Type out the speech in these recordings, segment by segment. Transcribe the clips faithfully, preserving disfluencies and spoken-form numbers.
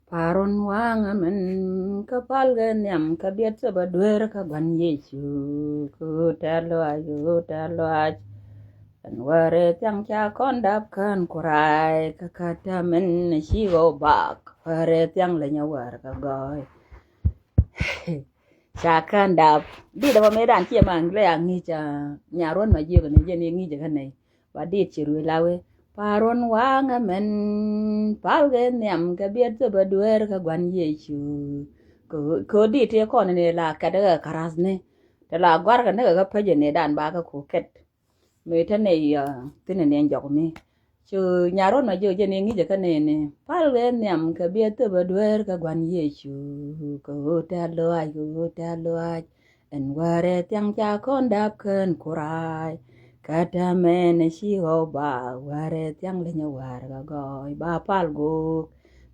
Parun waŋä min kä pal kɛ nhiam kä biɛt thöpä duer kä gua̱n Yecu. Kɛ ɣöö tɛ̈th lɔaac, kɛ ɣöö tɛ̈th lɔaac. Ɛn wäri thiaŋ ca kɔn dap kän kuraay kä kä tɛ̈ min ci ɣɔw bak. Wäri thiaŋ leny a wär kä gɔɔy. Ca kän dap. Dit dap a mëëdan ciɛ ma lɛ a ŋi̱c a nyaruɔn ma jiök ni jɛn i̱ ŋi̱c kä nɛy. Ba dit ci ruëë la wee. Parun waŋä min pal kɛ nhiam kɛ biɛt thöpä duer kä gua̱n Yecu. Kɛ ɣöö dit tëë kɔn ni la kɛt kɛ karath ni. Tɛ la gua̱r kɛ ni kɛ kä pecä ni dan ba kɛ ku kɛt. Mëë te nɛy thi̱n ni jɔk mi. Cu nyaruɔn ma jiök jɛn i̱ ŋi̱c kä nɛy ni. Pal kɛ nhiam kɛ biɛt thöpä duer kä gua̱n Yecu. Kɛ ɣöö tɛ̈th lɔaac, kɛ ɣöö tɛ̈th lɔaac. Ɛn wäri thiaŋ ca kɔn dap kän kuraay. Kä tɛ̈ min ci ɣɔw bak wäri thiaŋ leny a wär kä gɔɔy ba pal gok.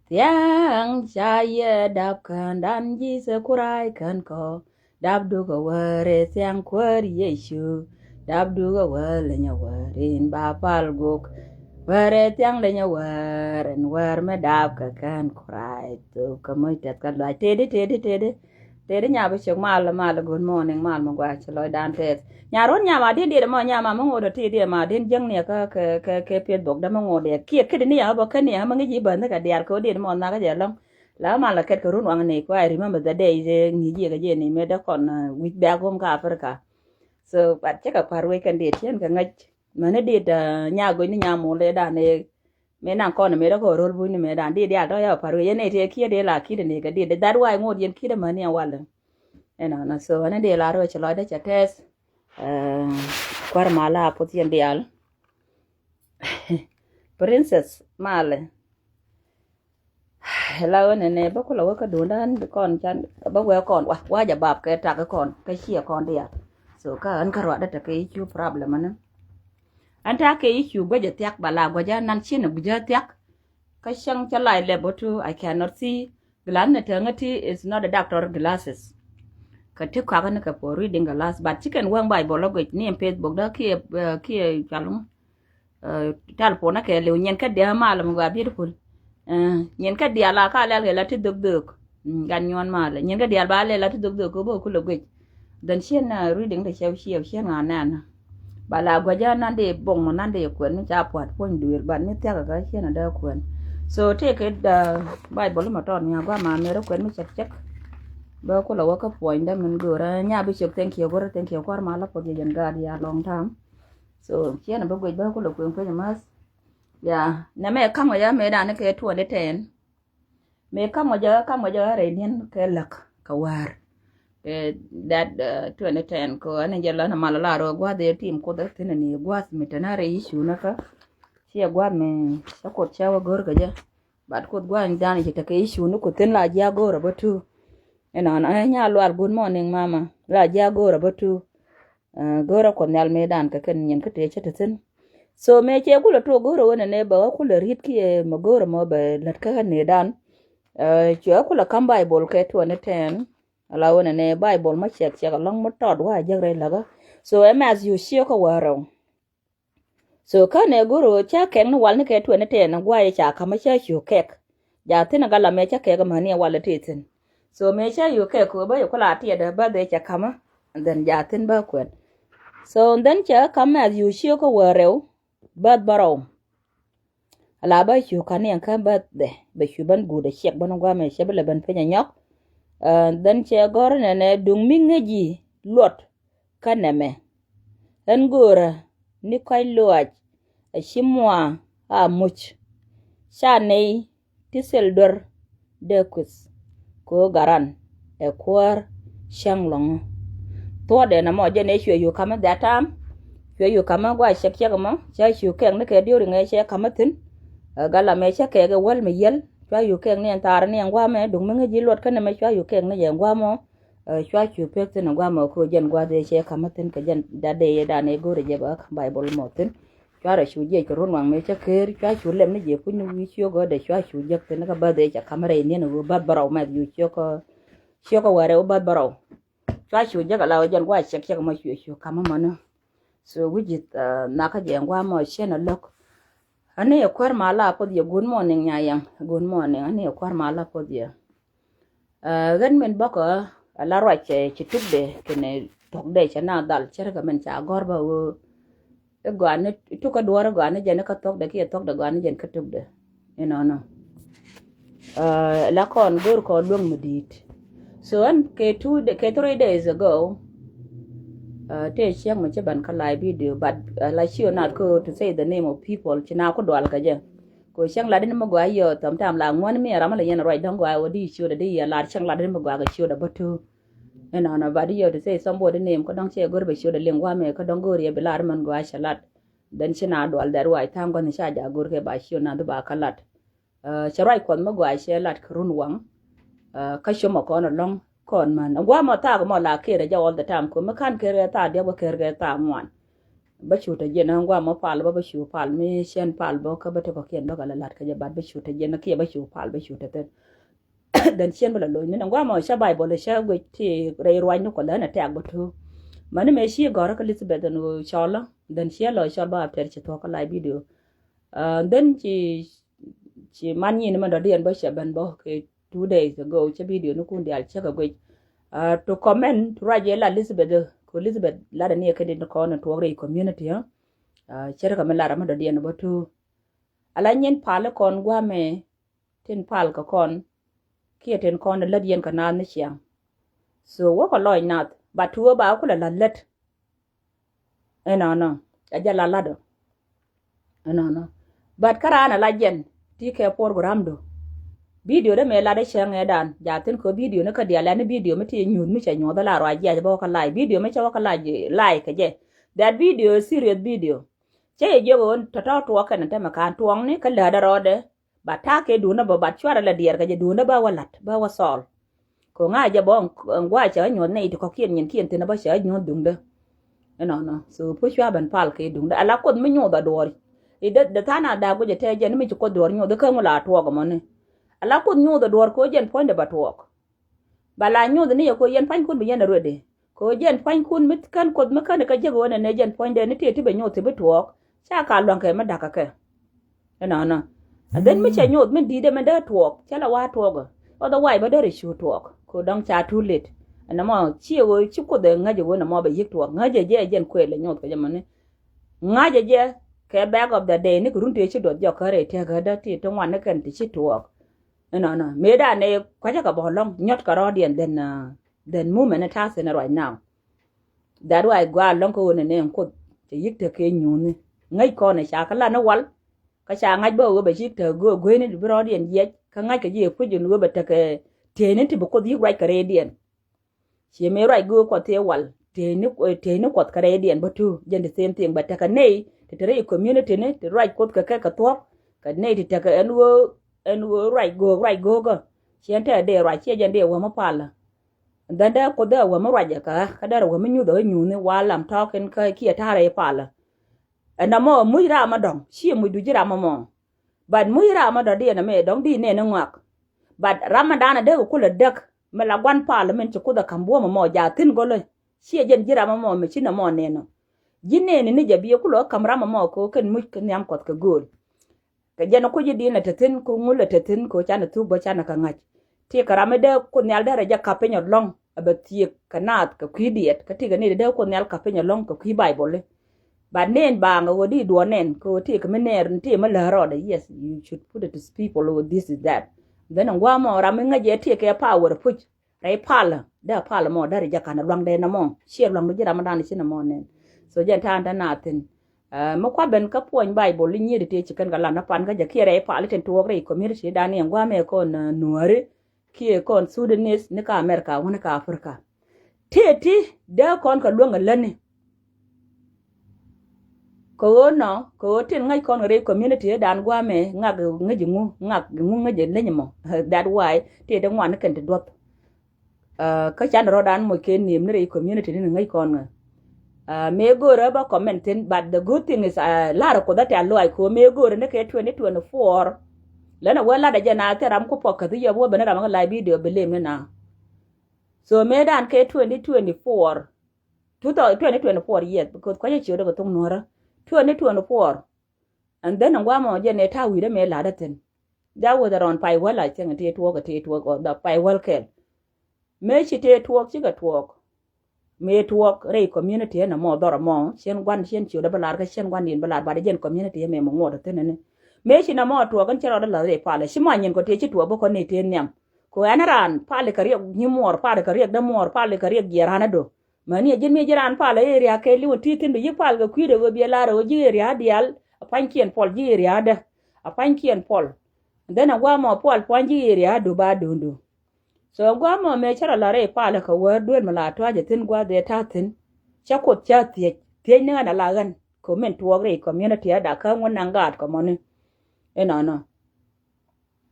Thiaŋ ca yɛ dap kän dan Jesus kuraay kän kɔ. Dap duk a wäri thiaŋ kuäär Yecu. Dap duk a wär leny a wär in ba pal gok. Wäri thiaŋ leny a wär in wär mi dap kɛ kän kuraay. Thok kä moc tɛth kä luac tëëdi tëëdi tëëdi. Tëëdi nya bi cök mal mal, good morning mal mi gua̱c ci lɔcdan tɛth. Nya ruɔ̱n nya ma din dit mɔ nya ma mi ŋot ti dit ma din jäŋ ni kä kɛ kɛ kɛ Facebook dä mi ŋot yɛ kiɛ kidi ni ya bä kä ni ya mi ŋi̱c i̱ bä ni kɛ diaal kɛ dit mɔ na kä jɛ lɔŋ. La mal la kɛt kɛ run waŋ ni kua, I remember the day jɛ ŋi̱c jiɛ kɛ jɛ ni mëë dä kɔn wi̱c bɛ a gom kä Africa. So but cɛ kɛ kua̱r wec kɛn dit cien kɛ ŋäc. Mäni dit nya goc ni nya mul ëë dan ëë mëë naŋ kɔn mëë dä kɔ ro̱l buny ni mëë dan dit diaal tɔ ya kua̱r wec yɛn ëë tëë kiɛ dee la ki̱t ni kɛ dit. That why ŋot yɛn ki̱t mäni a wal. Ɛnɔ nɔ so ɛn dit la rɔ cɛ lɔcdä cɛ tɛth. Kua̱r mal la puth yɛn diaal. Princess malɛ. La ɣän ɛnɛ bä kulɛ wä kä duundan kɔn can bä wee kɔn wa wa jɛ bap kɛ tak kɔn kä ciɛ kɔn diaal. So kä ɣän kä ruacdä tekɛ i̱ cu problem ɛnɛ. Ɛn tak kɛ i̱ cu guecä thiak ba la guecä nan cin guecä thiak. Kä cäŋ cä lac lɛ bä tu I cannot see. Glass ni te ŋä ti is not a doctor glasses. Kä ti kɔakɛ ni kɛ for reading glass but ci kɛn wäŋ Bible lä guec ni in Facebook dä kiɛ kiɛ cual ŋu. Telephone kɛ liw nyin kä diɛ mal mi gua beautiful. Nyin kä diɛ la ka lɛl kɛ la ti dhok dhok. Gan nyuɔn mal nyin kä diɛ ba lɛl la ti dhok dhok kɛ bä kulɛ guic. Then cien reading de cɛw ciɛw cien ŋa nɛn. Ba la gua̱cä nan de boŋ nan de kuɛn mi ca puat puɔ̱ny duëër but mi thiakä kä cien a dee kuɛn. So tëëkɛ Bible ma tɔt mi a gua ma mɛrɛ kuɛn mi cɛk cɛk. Bä kulɛ wä kä puɔ̱ny dä min go̱rä nya bi cök thank you go̱rä thank you kuar ma la puɔt yɛ jɛn gaat ya long time. So ciɛn a bä guic bä kulɛ kueŋ kueŋ math. Ya nɛ mɛ kaŋ wä ya mɛ dan kɛ tuɔn de tɛn. Mɛ kaŋ wä jɛ kaŋ wä jɛ rɛy niɛn kɛ läk kɛ wäär. Kɛ dat tuɔn de tɛn kɛ ɛn jɛ lɔn a mal la rɔ guath yɛ tim kuoth thin ni guath mi tɛn a rɛy i̱ cunä kä. Ciɛ guath mi cä kuoth cä wä go̱r kɛ jɛ. But kuoth gua̱a̱ny dan ci tekɛ i̱ cunä kuoth thin la jiak go̱r a bä tu. Ɛnɔn ɛ nya lual good morning mama la jiak go̱r a bä tu. Go̱rä kuɔth nhial mëëdan kɛ kɛn nyin kä tëë cä te thi̱n. So mëë cɛ kulɛ tuɔɔk go̱rä wen ɛnɛ bɛ wä kulɛ ri̱t kiɛ mɛ go̱rä mɔ bɛ lät kä ɣän nëëdan. Cuɛ kulɛ ka̱m Bible kɛ tuɔni tɛn. Ala wen ɛnɛ Bible mɔ ciɛk ciɛk alɔŋ mɔ tɔt wa jek rɛy läkä. So ɛ Matthew ciɛ kä wä rɛw. So kä nɛ go̱rä cä kɛk ni wal ni kɛ tuɔni tɛn guayɛ ca ka̱mä cä cu kɛk. Ja thi̱n gal amɛ cä kɛk mäni ɛ walɛ ti thi̱n. So mëë cä yuk kɛk kɛ bä yɛ kula tiɛt bä dhɛ cɛ ka̱mä. And then ja thi̱n bä kuɛn. So and then cɛ ka̱mä as you ciö kä wä rɛw bä bärɔw. Ala bä cu ka̱n yɛn kä bä dhɛ bɛ cu bän guut ɛ ciɛk bän guamɛ cɛ bä lɛ bän piny ɛ nyɔk. And then cɛ gɔr nɛnɛ duŋ mi ŋäci luɔt. Kä nɛmɛ ɣän göörä ni kɔc luaac a ci mua a muc. Ca nɛy ti thil duer dee kueth kɛ ɣöö garan ɛ kuäär cäŋ lɔ̱ŋä. Thuɔ̱ɔ̱dɛ nɛmɔ jɛn ɛ cuɛ yuk ka̱mä that time. Cuɛ yuk ka̱mä gua̱a̱ cɛk cɛk ɛmɔ cä cu kɛɛk ni kɛ diööri ŋɛɛ cɛ ka̱mä thi̱n. Ɛ gal amɛ cä kɛɛk ɛ wäl mi yiel cua yuk kɛɛk ni ɛn thaar ni ɛn gua̱a̱mɛ duŋ mi ŋäc ji̱ luɔt kä nɛmɛ cua yuk kɛɛk ni jɛ ɛn gua̱a̱mɔ. Cua cu pek thin a guamɔ ko jɛn guath ëë cɛ kamä thin kɛ jɛn dat dee yɛ dan ëë go̱rɛ jɛ bä Bible mɔ thin. Cua rɔ cu jiɛc kɛ run waŋ mëë cä ker cua cu lɛm ni jɛ puny ni wi̱i̱ ciök ɣöö dee cua cu jek thin kä bäth ëë cɛ kamä rɛy niɛn ɣöö bäth bärɔw mɛth cu ciök kä ciök kä wärɛ ɣöö bäth bärɔw. Cua cu jek ala ɣöö jɛn guac cɛk cɛk mɔ cu cu kamä mɔni. So wi̱c ji̱th nakä jɛ guamɔ cien a lo̱k. Ani ɛ kuäär ma la puɔth yɛ, good morning Nyayaŋ. Good morning, ani ɛ kuäär ma la puɔth yɛ. Ɣän min bäkɔ a la ruac ci tukdɛ kɛnɛ thokdɛ cɛ na dhal cɛ rɛ kɛ min ca gɔ̱r bä ɣöö i̱ gɔaa ni tukä duɔ̱ɔ̱r i̱ gɔaa ni jɛn i̱ kä thokdɛ kiɛ thokdɛ gɔaa ni jɛn kä tukdɛ. Inɔnɔ la kɔn go̱r kɔn luäŋ mi di̱i̱t. So ɛn kɛ two day, kɛ three days ago, tëë ciɛŋ mi ci ben kä live video, but la ciö nath kä to say the name of people ci na ku dual kä jɛ. Kɛ ciɛŋ lat in mi gɔaa yɔ thɔm tam la ŋuan mi ram mi la yɛn ruac dɔ̱ŋ gɔaa wä di ciötdä di yɛ lat ciɛŋ lat in mi gɔaa kɛ ciötdä bä too. Inɔnɔ, but yɔ to say somebody name kä dɔ̱ŋ cɛ go̱r bɛ ciötdä liŋ guamɛ kä dɔ̱ŋ go̱r yɛ bi lat min gɔaa cɛ lat. Then ci na dual that why tha̱a̱ŋ gua̱n ca ja go̱r kɛ ba ciö nath ba kä lat. Cɛ ruac kuɔth mi gɔaa cɛ lat kɛ run waŋ. Kä cumɔ kɔn alɔ̱ŋ kɔn män guamɔ thaak mɔ la kɛɛr jɛ all the time kɛ mi ka̱n kɛɛr kɛ thaak diɛk bä kɛɛr kɛ thaak ŋuan. Bä cu te jiɛn ɛn guamɔ pal bä bä cu pal mi ciɛn pal bä kä bä te kɔkiɛn bä kɛ la lat kä jɛ bat bä cu te jiɛn kiɛ bä cu pal bä cu te thin. Then ciɛn bä la lo̱ny ni ɛn guamɔ cä Bible cä guic ti rɛy ruac ni kuɔth lä ɛn ɛ tɛk bä tu. Mani mëë ci gɔ̱rä kä Elizabeth ɛn ɣöö cɔlä then ciɛ lɔ cɔl bä after ci thuɔ̱k kä live video. Then ci ci man nyin mɛ dɔ̱diɛn bä cɛ ben bä kɛ two days ago cä video ni kun dial cä kɛ guic. To comment to ruac yɛ la Elizabeth kɛ Elizabeth lat ni kɛ din kɔn tuɔk rɛy community. Cɛ rɛ kɛ mi lat mɛ dɔ̱diɛn bä tu. Ala nyin pal kɔn guamɛ tin pal kɛ kɔn kiɛ tin kɔn lät yɛn kɛ naath ni ciaŋ. So wä kɛ lɔc nath but tuɔ ba kulɛ la̱t lät. Ɛnɔnɔ a jɛ la latdɔ. Ɛnɔnɔ but kä raan a la jɛn ti kɛ program do. Video dɛ mɛ lat ɛ cäŋ ɛ dan ja thin kɛ video ni kä dial ɛn video mi ti nyuth mi cɛ nyuɔth la rɔ a jiac bä wä kä live video mi cɛ wä kä live kɛ jɛ. That video is serious video. Cɛ yɛ jiök ɣän tɔ̱tɔ̱ tuɔɔk kɛn tɛmɛ ka̱n tuɔɔkni kä lätdä rɔɔdɛ. Ba ta̱a̱ kɛ duundä bä bat cuarɛ la diɛɛr kɛ jɛ duundä bä wä la̱t bä wä thɔɔl. Kɛ ŋa̱ jɛ bä ɛn gua̱a̱ cɛ ɣä nyuɔ̱th nɛy ti kɔ̱kiɛn nyin kiɛn thi̱n ɛ bä cɛ ɣä nyuɔ̱th duŋdä. Ɛnɔnɔ so puc cua ben pal kɛ duŋdä ala kuoth mi nyuɔth a duɔɔr. I̱ dee tha̱a̱n a da̱a̱k guic ɛ tɛɛ jɛn mi ci kuoth duɔɔr nyuɔth kä ŋu la tuɔɔk ɛmɔni. Ala kuoth nyuɔth a duɔɔr kɛ ɣöö jɛn puɔ̱nydɛ bɛ tuɔɔk. Ba la nyuɔth ni yɛ kɛ ɣöö yɛn pua̱nykun bi yɛn a ruetdi. Kɛ ɣöö jɛn pua̱nykun mi kän kuoth mi kän kä jek ɣöö nɛnɛ jɛn pua̱nydɛ ni tëë ti bɛ nyuɔth ti bi tuɔɔk. Ca ka lua̱ŋkɛ mi da̱kä kɛ. Ɛnɔnɔ. And then mi cɛ nyuɔth min di̱i̱t ɛmɛ dee tuɔɔk cɛ la wa̱a̱ tuɔɔk ɛ. Otherwise bä dee rɛ cu tuɔɔk kɛ ɣöö dɔ̱ŋ ca too late. Ɛn ɛmɔ ci ɣöö ci kuoth ɛ ŋäc ɛ ɣöö nɛmɔ bɛ yi̱k tuɔɔk ŋäc ɛ jɛ ɛ jɛn kuël ɛ nyuɔth kɛ jɛ mɛni. Ŋa̱cä jɛ kɛ back of the day ni kɛ run tëë ci duɔth jɔk kä rɛy tëkä dä ti ti ŋuan ni kɛn ti ci tuɔɔk. Inɔnɔ mëë dan ɛ kua̱cä kɛ bä lɔ̱ŋ nyɔt kɛ rɔɔdiɛn then then moment ni ta̱a̱ thi̱n ruac now. That why gɔaa lɔ̱ŋ kä ɣöö nɛ nɛ kuoth cɛ yi̱k tekɛ nyuuthni. Ŋäc kɔn ɛ ca kä lan ni wal kä ca ŋa̱c bä ɣöö bɛ ci tekɛ göök gueyni bi rɔɔdiɛn jiɛc kä ŋa̱ckɛ ji̱ ɛ puc in ɣöö bɛ tekɛ tëëni ti bi kuoth yi̱k ruac kɛ rɛydiɛn. Ciɛ mëë ruac göök kuɔth tëë wal tëëni tëëni kuɔth kɛ rɛydiɛn bä tu jɛn the same thing bä tekɛ nɛy ti te rɛy community ni ti ruac kuoth kɛ kɛ kɛ thuɔ̱k. Kɛ nɛy ti tekɛ ɛn ɣöö ɛn ɣöö ruac göök ruac göökä. Ciɛ ɛn tɛɛ dee ruac ciɛ jɛn dee wämä palä. Dhɛn dee kuoth dee wämä ruac ɛ kä kä dee rɛ wämä nyuth ɛ nyuthni wal lam tɔ̱ɔ̱k in kä kiɛ ta̱a̱ rɛy palä. Ɛn nɔmɔ muc ram ɛ dɔ̱ŋ ciɛ muc du ji̱ ram ɛmɔ. But muc ram ɛ dɔ̱diɛn ɛmɛ dɔ̱ŋ di nɛn iŋuak. But ram ɛ dan ɛ dee kɛ kulɛ däk mɛ la gua̱n pal min ci kuoth ɛ ka̱m buɔ̱m ɛmɔ ja thi̱n gɔlä. Ciɛ jɛn ji̱ ram ɛmɔ mɛ ci nɛmɔ nɛn ɔ. Ji̱ nɛn ni jɛ biɛ kulɛ ɛ ka̱m ram ɛmɔ kɛ kɛn muc kɛ nhiam kuɔth kɛ gööl. Kɛ jɛn ɛ kuc i̱ di̱n ɛ te thi̱n kɛ ŋul ɛ te thi̱n kɛ canɛ thuk bä canɛ kɛ ŋa̱c. Tikɛ ram mi dee kuoth nhial derɛ jɛ ka̱p piny ɛlɔ̱ŋ ɛ bɛ thiek kɛ naath kɛ kui̱ diɛt kä tikɛ ni dee kuoth nhial ka̱p piny ɛlɔ̱ŋ kɛ kui̱ baiboli. But nɛn baaŋ ɛ ɣöö di duɔɔr nɛn kɛ ɣöö ti kɛ mi nɛɛr ti mi lääri rɔɔdɛ. Yes, you should put it to people who this is that. Then ɛn gua̱a̱ mɔ ram mi ŋäc ɛ ti kɛ power puc rɛy palä dee palä mɔ dee ri jɛ ka̱n ɛ luaŋdɛ nɔmɔ ciɛ luaŋdɛ ji̱ ram mi dan ci nɔmɔ nɛn. So jɛn ta̱a̱n te naath thi̱n. Mi kua ben kä puɔ̱ny Baibol i̱ nyiet i̱ tëë ci kɛn kɛ lan ɛ pan kä jɛ kiɛ rɛy palä tin tuɔɔk rɛy community dan ni ɛn gua̱a̱ mɛ kɔn nuääri. Kiɛ kɔn Sudanese ni kä America wä ni kä Africa. Tëë ti dee kɔn kɛ luäŋ ɛ lätni. Kɛ ɣöö nɔ kɛ ɣöö tin ŋäc kɔn kɛ rɛy community ëë dan gua̱a̱mɛ ŋak ŋäc ŋu ŋak ŋu ŋäc ɛ leny mɔ. That why tëë ti ŋuan ni kɛn ti duɔth. Kä can rɔ̱dan moc kɛ ni̱em ni rɛy community ni ŋäc kɔn ŋä. Mëë go̱o̱rä bä comment thi̱n but the good thing is la̱rä kuoth a tɛ̈th lɔaac kɛ ɣöö mëë go̱o̱rä ni kɛ twenty twenty-four. Länɛ wee latdä jɛ na thil ram ku pɔk käthi yɔp wä ben ram kä live video bi lem ni na. So mëë dan kɛ twenty twenty-four. Two thousand, twenty twenty-four, yes, because kua̱cä ciötdä kɛ thok nuɔ̱rä. Twenty twenty-four. And then ɛn guamɔ jɛn ɛ ta̱a̱ wi̱i̱dä mëë la̱tdä thi̱n. That was around pay wäl, I think, tëë tuɔɔk, tëë tuɔɔk, or the pay wäl kɛl. Mëë ci tëë tuɔɔk, cikɛ tuɔɔk. Mëë tuɔɔk rɛy community ɛn ɛmɔ dhɔr ɛmɔ, cien gua̱n, cien ciötdä bä lar kä cien gua̱ndiɛn bä lar, but jɛn community ɛmɛ mɛ ŋuɔt thi̱n ɛni. Mëë ci nɛmɔ tuɔɔk, ɛn cɛ rɔɔdä la̱th rɛy palä, ci ma nyin kɔ tëë ci tuɔɔk bä kɔn ni tëë nhiam. Kɛ ɣöö ɛn raan, pali kɛ riɛk nyimuɔɔr, pali kɛ riɛk dämuɔɔr, pali kɛ riɛk jiɛɛr raan adu. Mäni ɛ ji̱n mi ji̱ raan pal ɛ area kɛ li̱w ti thi̱n bi yi̱ pal kɛ kui̱dɛ ɣöö biɛ lar ɛ ɣöö ji̱ area diaal, ɛ pua̱nykiɛn puɔl ji̱ area dä. Ɛ pua̱nykiɛn puɔl. And then ɛ gua̱a̱mɔ puɔl pua̱ny ji̱ area du ba duundu. So ɛ gua̱a̱mɔ mëë cä rɔ lar rɛy palä kɛ wäär duel mi la tua̱cä thi̱n gua̱a̱th ëë ta̱a̱ thi̱n. Cä Kuoth cä thiec, thiec ni ɣän ala ɣän kɛ min tuɔɔk rɛy community ɛ dakä ŋun naŋ gaat kɛ mɔni. Inɔnɔ.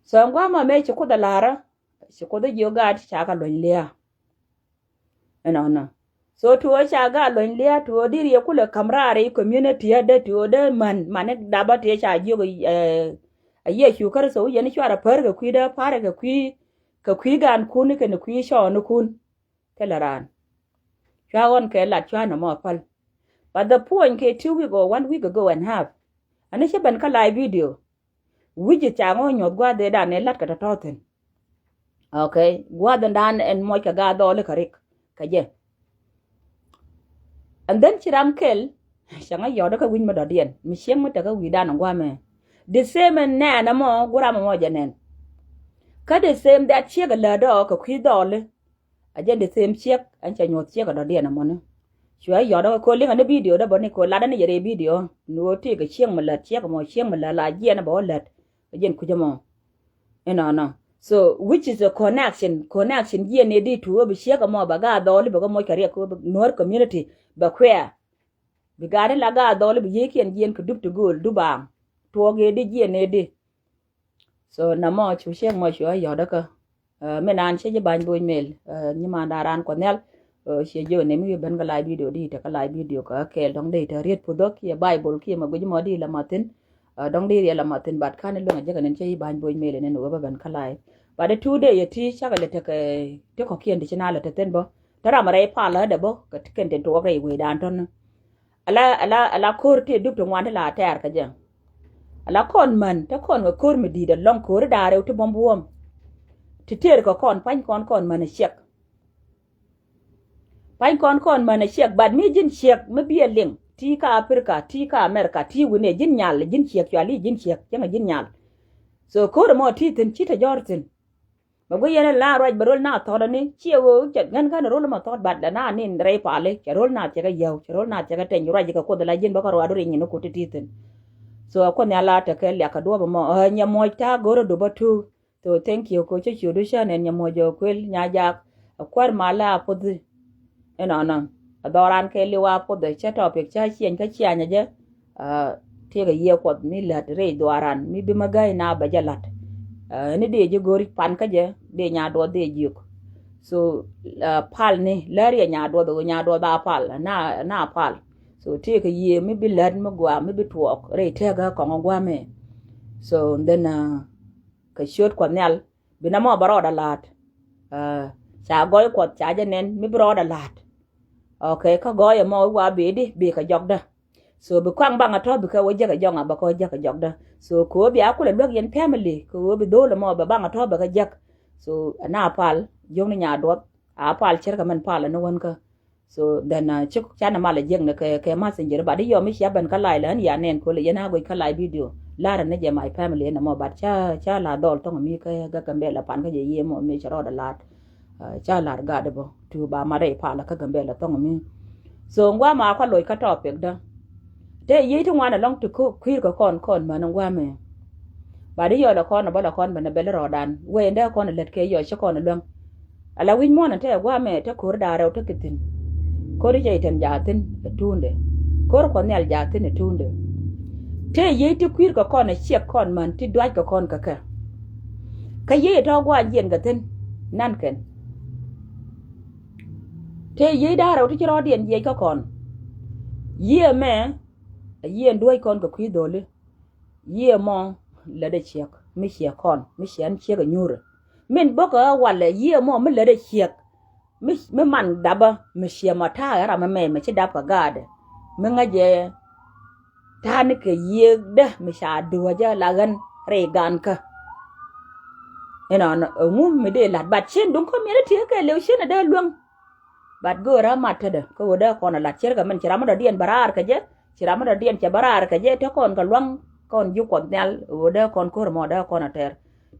So ɛ gua̱a̱mɔ mëë ci Kuoth ɛ larä, ci Kuoth ɛ jiök gaat ca kɛ luɔ̱ny lia̱a̱. Inɔnɔ. So ti ɣöö ca gaat luɔ̱ny lia̱a̱, ti ɣöö diri yɛ kulɛ ka̱m raar i̱ community ɛ dee, ti ɣöö dee män, mani dapä ti ca jiök ɛ, ɛ Yecu Kritho wi̱c yɛn cuarɛ pär kɛ kui̱dä, parɛ kɛ kui̱, kɛ kui̱ gaankun kɛnɛ kui̱ cɔɔnikun. Thilɛ raan. Cua ɣɔn kɛ lat cua nɔmɔ päl. But the point kɛ two week or one week ago and half, ani cä ben kä live video. Wi̱c ji̱ ca ŋɔ nyuɔth gua̱a̱th ëëdan ëë la̱t kɛ tɔ̱tɔ̱ thi̱n. Okay, gua̱a̱th ëëdan ɛn muɔc kɛ gaat dhɔɔli kɛ rik kɛ jɛ. And then ci ram kɛl, cäŋ a yɔt kä wi̱c mi dɔ̱diɛn mi cieŋ mi tekä wi̱i̱dan in gua̱a̱mɛ. The same in nɛɛn ɛmɔ guram ɛmɔ jɛ nɛn. Kä the same that ciek ɛ lätdɔ kɛ kui̱ dhɔɔli. A jɛn the same ciek ɛn cɛ nyuɔth ciek ɛ dɔ̱diɛn ɛmɔni. Cuɛ yɔt kä liŋ ɛn video dä bä ni kɛ lat ɛn yɛ rɛy video ni ɣöö tëëkɛ ciek mi lät, ciek ɛmɔ ciek mi lät la jiɛn ɛ bɛ wä lät. Ɛ jɛn kui̱c ɛmɔ. Inɔnɔ. So which is a connection, connection jiɛn ni di tuɔ bi ciek ɛmɔ bɛ gaat dhɔɔli bɛ kɛ moc kɛ riɛk kɛ Nuer community bɛ kuɛɛr. Bi gaat in la gaat dhɔɔli bi yiëëkiɛn jiɛn kɛ dup ti gööl dup baaŋ. Tuɔɔk ëë di jiɛn ëë di. So namɔ cu ciek mɔ cuɛ yɔt kä. Ɛ, mi naan cä ji̱ ba̱ny bo̱o̱c mel, ɛ, nyimandan raan Kuɔth Nhial. Ɛ, ciɛ jiök ni mi wi̱i̱ ben kä live video di te kä live video kä kɛɛl dɔ̱ŋ dee te riet puthä kiɛ Bible kiɛ mɛ guic mɔ di la mathin. Ɛ, dɔ̱ŋ di riɛ la mathin, but ka̱n iluŋ a jek ɛn cä ji̱ ba̱ny bo̱o̱c mel ɛn ɛn wee bä ben kä live. But ɛ two day yɛ ti cakɛ lɛ tekɛ ti kɔ̱kiɛn ti ci na lɛ te thin bä. Te ram rɛy palä dɛ bä kɛ ti kɛn tin tuɔɔk rɛy wecdan tɔ̱ni. Ala, ala, ala ko̱r ti dup ti ŋuan ti la tɛɛr kä jɛ. Ala kɔn män te kɔn kɛ ko̱r mi di̱i̱t ɛlɔ̱ŋ ko̱ri da̱a̱ rɛw ti buɔ̱m buɔ̱m. Ti tëër kɛ kɔn pa̱ny kɔn kɔn män ɛ ciɛk. Pa̱ny kɔn kɔn män ɛ ciɛk, but mi ji̱n ciɛk mi bi ɛ liŋ ti kä Africa, ti kä America, ti wi̱nɛ ji̱n nyal, ji̱n ciɛk cuali ji̱n ciɛk cäŋɛ ji̱n nyal. So ko̱r ɛmɔ ti thi̱n ci te jɔ̱ɔ̱r thi̱n. Mɛ guic yɛn la ruac bɛ rol na thɔt ani ciɛ ɣöö cɛ ŋän kän rol ma thɔt, but la na nin rɛy pali cɛ rol na cɛ kɛ yɛw, cɛ rol na cɛ kɛ teny ruac kɛ Kuoth la ji̱n bä kä ruac rol inyini Kuoth ti ti thi̱n. So a Kuoth Nhial la tekɛ liak kɛ duɔ̱ɔ̱p ɛmɔ, ɛ, nyɛ muɔc ta̱a̱ go̱rä dup a tuuk. So thank you ko cä ciötdu cä nɛn nyɛ muɔc jɛ kuël nya jak. A kuäär mal la a puthi. Inɔnɔ. A dhɔran kɛ liwa puɔth cä topic cä ciɛny kä ciany jɛ. Aa, tiek a yiëë Kuɔth mi lät rɛy dhuaran mi bi ma gäi na bɛ jɛ la̱t. Aa, ni dee ji̱ go̱ri pan kä jɛ dee nya duɔth dee jiök. So, aa, pal ni lär yɛ nya duɔth ɣöö nya duɔth a pal na, na pal. So tiek a yiëë mi bi lät mi gɔaa mi bi tuɔɔk rɛy tëk kä kɔŋ a gua̱a̱mɛ. So then, aa, kɛ ciöt Kuɔth Nhial bi na mɔ bä rɔɔdɛ la̱a̱t. Aa, ca gɔɔy Kuɔth ca jɛ nɛn mi bi rɔɔdɛ la̱a̱t. Okay, kä gɔɔy ɛmɔ i̱ wa bee di bee kɛ jɔkdä. So bi kɔaŋ baŋ a tɔ̱ bi kɛ wä jäk ɛ jɔŋ a bä kɛ wä jäk ɛ jɔkdä. So kɛ wä bi a kulɛ luäk yɛn family kɛ wä bi dho̱o̱l ɛmɔ bɛ baŋ a tɔ̱ bɛ kɛ jäk. So ɛn a pal jiökni nya duɔth a pal cärkɛ mɛn pal ɛn wänkä. So then, uh, cik canɛ mal a jiäkni kɛ, kɛ messenger, but i̱ yɔm i̱ cia ben kä live lɛ ɣän ya nɛn köl yɛn a guic kä live video. Lar ni jɛ my family ɛn ɛmɔ, but ca, ca la dhɔl thɔŋ mi kä, kä Gambɛla pan kä jɛ yiëë mɔ mi cɛ rɔɔdɛ lat. Uh, ca lar gat bɔ tu ba ma rɛy pal kä Gambɛla thɔŋ mi. So ŋuam a kɔ loc kä topic dä. Te yiëë ti ŋuan ɛlɔŋ ti kui̱r kɛ kɔn, kɔn män ŋuam ɛ. But i̱ yɔl ɛ kɔn ɛ bä lɛ kɔn ben ɛ bɛl rɔɔdan wee ɛn dee kɔn ɛ lät kɛ yɔc ci kɔn ɛ luäŋ. Ala wi̱c muɔ̱ɔ̱n ɛ te ɛ gua̱a̱mɛ te ko̱r da̱a̱ rɛw te kɛ thi̱n. Ko̱r i̱ cɛ itɛn jaathin ɛ tuundɛ. Ko̱r Kuɔth Nhial jaathin ɛ tuundɛ. Te yiëë ti kui̱r kɛ kɔn ɛ ciɛk kɔn män ti duac kɛ kɔn kɛ kɛ. Kä yiëë tɔ̱ gua̱a̱ jiɛn kɛ thi̱n nan kɛn. Te yiëë da̱a̱ rɛw ti ci rɔɔdiɛn jiɛc kä kɔn. Yiëë mɛ ɛ yiëë duäc kɔn kɛ kui̱ dho̱li. Yiëë mɔ lätdɛ ciɛk mi ciɛ kɔn mi ciɛ ɛn ciɛk ɛ nyuurɛ. Min bäkɛ ɣä walɛ yiëë mɔ mi lätdɛ ciɛk mi, mi man dapä mi ciɛ mɔ ta̱a̱ ɛ ram ɛmɛ mɛ ci dap kɛ gaatdɛ mi ŋäcɛ Ta̱a̱ni kɛ yiëëkdä mi ca duɔ̱cä la ɣän rɛy gaankä. Inɔnɔ ɛŋu mi dee la̱t, but cin duŋ kä miɛn i̱ tiee kɛ lëw cin ɛ dee luäŋ. But göörä mat tetdä kä ɣöö dee kɔn ɛ la̱t, ce̱tkɛ min ci ram mi dɔ̱diɛn bɛ raar kɛ jɛ, ci ram mi dɔ̱diɛn cɛ bɛ raar kɛ jɛ, te kɔn kɛ lua̱ŋ kɔn ji̱ Kuɔth Nhial ɣöö dee kɔn ko̱r ɛmɔ dee kɔn ɛ tɛr.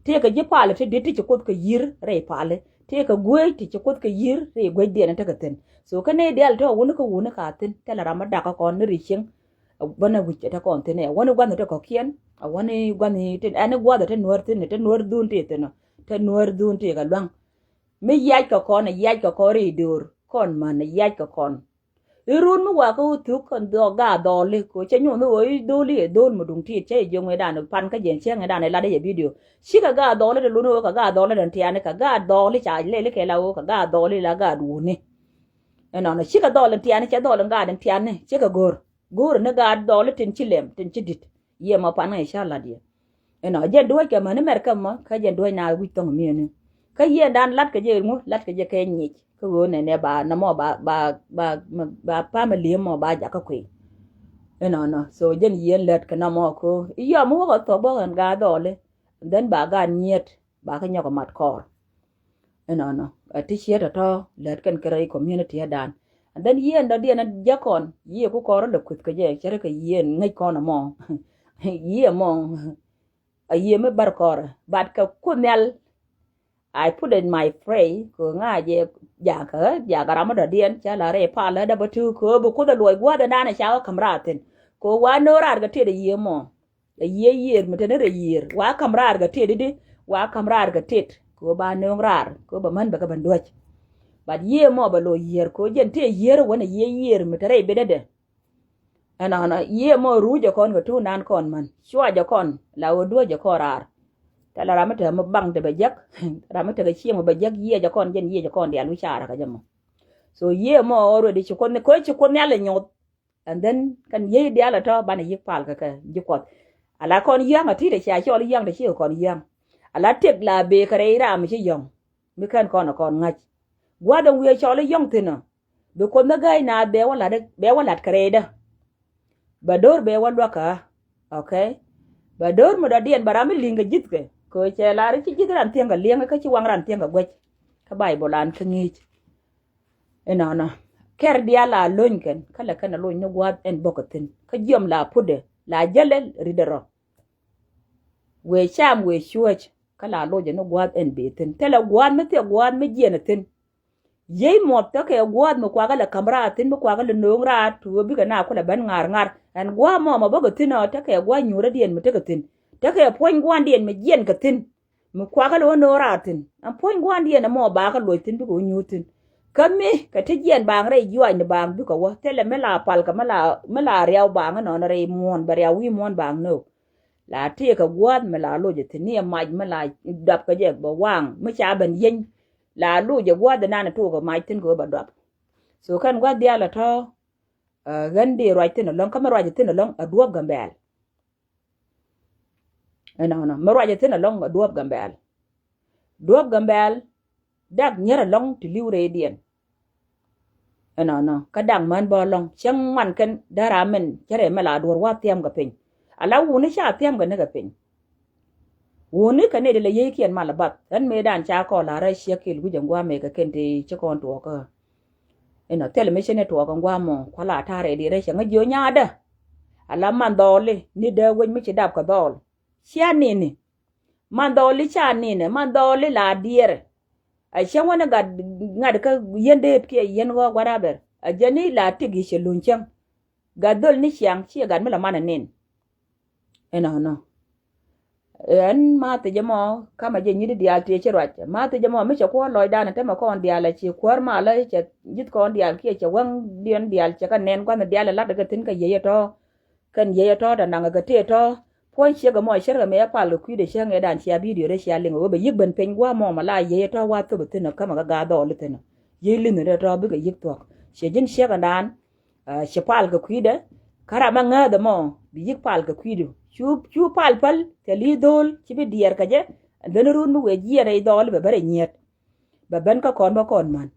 Tëëkɛ ji̱ pali ti di̱t ti ci Kuoth kɛ yi̱r rɛy pali, tëëkɛ gueec ti ci Kuoth kɛ yi̱r rɛy gueecdiɛn tekɛ thi̱n. So kä nɛy diaal tɔ̱ wuni kä wuni ka thi̱n, thilɛ ram mi dakä kɔn ni ri cieŋ. Bänɛ wi̱c te kɔn thi̱n ɛ wäni gua̱nh te kɔ̱kiɛn, a wäni gua̱nh te ɛn gua̱th te nuäär thi̱n, te nuäär dhun te thi̱n ɔ, te nuäär dhun te kɛ lua̱ŋ. Mi yiac kɛ kɔn, yiac kɛ kɔn ri do̱r kɔn män, yiac kɛ kɔn. Irun mi wakä wä thuk kɔn dhɔk gaa dhɔli ko cɛ nyuɔn wä i dholi ɛ dhol mi duŋ tit cɛ i jiɔŋ i dan pan kä jɛn cɛŋ i dan i lat i jɛ video. Cikɛ gaa dhɔli te luni wä kɛ gaa dhɔli dan tiani kɛ gaa dhɔli ca lɛli kɛ la wä kɛ gaa dhɔli la gaa duuni. Ɛnɔnɔ cikɛ dhɔli tiani cɛ dhɔli gaa dan tiani cikɛ gor. Go̱o̱r ni gaat dhɔli tin ci lɛm tin ci di̱t. Yiëë mɔ pan ŋäc ca lat yɛ. Inɔ jɛn duɔ̱c kɛ mäni mɛr kä mɔ kä jɛn duɔ̱c na wi̱c thɔŋ mi̱eeni. Kä yiëë dan lat kɛ jɛ ŋu lat kɛ jɛ kɛ nyic kä ɣöö nɛnɛ ba nɔmɔ ba ba ba ba pamɛ li̱em mɔ ba jakä kui̱. Inɔnɔ so jɛn yiëë lät kɛ nɔmɔ ko yɔm wä kɛ thɔk bä ɣän gaat dhɔli. Then ba gaat nyiet. Ba kä nyɔk ɛ mat kɔɔr. Inɔnɔ ɛ ti ciet tɔ̱tɔ̱ lät kɛn kɛ rɛy community ɛ dan. And then yieen dɔ̱diɛn ɛ jɛ kɔn yiëë ku kɔɔr ɛ lɛ kueth kɛ jɛ cɛ rɛ kɛ yieen ŋäc kɔn ɛmɔ. Yiëë mɔ a yiëë mi bär kɔɔr ɛ but kɛ Kuoth Nhial. I put in my pray kɛ ŋa jɛ jakä jakä ram mi dɔ̱diɛn ca la rɛy pal ɛ däbä ti kɛ bi Kuoth ɛ luɔc gua̱th ɛ dan ɛ ca wä käm raar thi̱n. Kɛ wa no̱o̱ raar kɛ tiet ɛ yiëë mɔ. Ɛ yiëë yiëër mi te ni rɛy yiëër wa ka̱m raar kɛ tëë di̱t i̱ wa ka̱m raar kɛ tëë kɛ ɣöö ba nööŋ raar kɛ ɣöö ba män bɛ kɛ ben duäc. But yiëë mɔ bɛ lo̱c yiëër kɛ ɣöö jɛn tëë yiëër wänɛ yiëë yiëër mi te rɛy bitdädɛ. Ɛnɔnɔ yiëë mɔ ruucɛ kɔn kɛ tuundan kɔn män cuacɛ kɔn la ɣöö duäcɛ kɔn raar. Thilɛ ram mi te mi baŋ te bɛ jek ram mi tekɛ cieŋ mi bɛ jek yiëëcɛ kɔn jɛn yiëëcɛ kɔn diaal wi̱c caarä kɛ jɛ mɔ. So yiëë mɔ already ci kuoth ni kɛ ɣöö ci kuoth nhial ɛ nyoth. And then kɛn yiey diaal ɛ tɔ̱ banɛ yi̱k pal kɛ kɛ ji̱ kuɔth. Ala kɔn yia̱ŋ a ti̱t ɛ cia cɔl yia̱ŋ te cikɛ kɔn yia̱ŋ. Ala tëk la bëë kɛ rɛy ram mi ci yɔ̱ŋ mi kɛn kɔn ɛ kɔn ŋa̱c. Gua̱th ɛn wiee cɔl i̱ yɔ̱ŋ thi̱n ɔ bi kuoth mi gäi naath bɛ wä la̱t bɛ wä la̱t kɛ rɛydä. Bɛ do̱r bɛ wä luäk kä. Okay. Bɛ do̱r mi dɔ̱diɛn bɛ ram mi li̱ŋ kɛ ji̱thkɛ kɛ cɛ lar ci ji̱th ran thiäŋ kɛ li̱eŋ kä ci waŋ ran thiäŋ kɛ guäc. Kä Baibol an kä ŋi̱i̱c. Inɔnɔ kɛr diaal la lony kɛn kä lɛ kɛn a lony ni gua̱a̱th ɛn bɔk kä thi̱n kä jiɔm la putdɛ la jälɛ ritdɛ rɔ. Wëë cam wëë cuɔ̱c kä la locɛ ni gua̱a̱th ɛn bëë thi̱n thilɛ gua̱a̱th mi thiɛ gua̱a̱th mi jiɛn ɛ thi̱n. Yiey muɔth tekɛ gua̱a̱th mi kuakä lɛ ka̱m raar thi̱n mi kuakä lɛ nööŋ raar tuɔɔk bikɛ na kulɛ ben ŋa̱r ŋa̱r ɛn gua̱a̱th mɔ mɔ bäkɛ thi̱n ɔ tekɛ gua̱a̱th nyuurädiɛn mi tekɛ thi̱n. Tekɛ puɔ̱ny gua̱a̱ndiɛn mi jiɛn kɛ thi̱n. Mi kuakä lɛ wä no̱o̱ŋ raar thi̱n ɛn puɔ̱ny gua̱a̱ndiɛn ɛmɔ bakä loc thi̱n bikɛ wä nyuuth thi̱n. Kä mi kɛ ti jiɛn baaŋ rɛy juaacni baaŋ bikɛ wä thilɛ mi la palkɛ mi la riaw baaŋ inɔnɔ rɛy muɔ̱ɔ̱n bɛ riaw wi̱i̱ muɔ̱ɔ̱n baaŋ no̱o̱k. La tëëkɛ gua̱a̱th mi la loc ɛ thi̱n ni ɛ mac mi la dɔapkɛ jɛ bɛ waŋ mi ca ben yieny. La loc ɛ gua̱a̱th inan ɛ tuɔɔk ɛ mac thi̱n kɛ ɣöö bɛ dɔap. So kɛn gua̱a̱th diaal ɛ tɔ̱ ɣän di ruac thi̱n ɛlɔ̱ŋ kä mi ruac ɛ thi̱n ɛlɔ̱ŋ ɛ duɔ̱ɔ̱p Gambɛl. Ɛnɔnɔ mi ruac ɛ thi̱n ɛlɔ̱ŋ ɛ duɔ̱ɔ̱p Gambɛl. Duɔ̱ɔ̱p Gambɛl dak nyier ɛlɔ̱ŋ ti li̱w rɛydiɛn. Ɛnɔnɔ kä dak män bä ɛlɔ̱ŋ cäŋ ŋuan kɛn dära min cä rɛy mi la duɔ̱ɔ̱r wa thiɛm kɛ piny. Ala wuni ca thiɛm kɛ ni kɛ piny. Wuni kɛ ni di lɛ yieykiɛn mal ɛ bath ɛn mëëdan ca kɔn la rɛy ciek kil gui̱c ɛn gua̱a̱ mëë kɛ kɛn ti ci kɔn tuɔɔkä. Inɔ thil mi ci ni tuɔɔk in gua̱a̱ mɔ kua la ta̱a̱ rɛy di rɛy cɛ ŋä jiö nyaadä. Ala man dhɔɔli ni dee wec mi ci dap kɛ dhɔɔl. Cia nini. Man dhɔɔli ca ninɛ man dhɔɔli la diɛɛrɛ. A cäŋ wä ni gat ŋa̱t kä yien deet kiɛ yien ɣɔɔk whatever a jɛ ni la tik i̱ cɛ luny cäŋ. Gat dhöl ni ciaŋ ciɛ gat mi la man a nin. Inɔnɔ. Ɛn ma thiec ɛmɔ kamɛ jɛ nyit diaal tëë ci ruac ma thiec ɛmɔ mi cɛ kuɔ̱r lɔcdan ɛ tämɛ kɔn diaal ɛ ci kuäär malä cɛ ji̱th kɔn diaal kiɛ cɛ wäŋdiɛn diaal cɛ kɛ nɛn gua̱nh diaal ɛ lat ɛ kɛ thi̱n kɛ yiey ɛ tɔ̱. Kɛn yiey ɛ tɔ̱ tɛ naŋ ɛ kɛ tëë tɔ̱. Puɔ̱ny ciek ɛmɔ cärkɛ mëë ɛ pal kɛ kui̱dɛ cäŋ ɛ dan cia bidio dee cia liŋ ɛ ɣöö bɛ yi̱k ben peny gua̱a̱ mɔ mɛ la yiey ɛ tɔ̱ wa thop ɛ thi̱n ɛ kämɛ kɛ gaa dhɔɔl ɛ thi̱n ɛ yiey li̱nh ɛ tɔ̱ bikɛ yi̱k thuɔ̱k. Ciɛ ji̱n ciek ɛ dan. Ci pal kɛ kui̱dɛ kä ram ɛ ŋääth ɛmɔ bi yi̱k pal kɛ kui̱du cu cu pal päl cɛ li̱i̱ dho̱o̱l ci bi diɛɛr kɛ jɛ. Dheni run mi wëë jiɛɛn rɛy dhɔɔl bɛ bä rɛy nyiet. Bɛ ben kä kɔn bä kɔn män.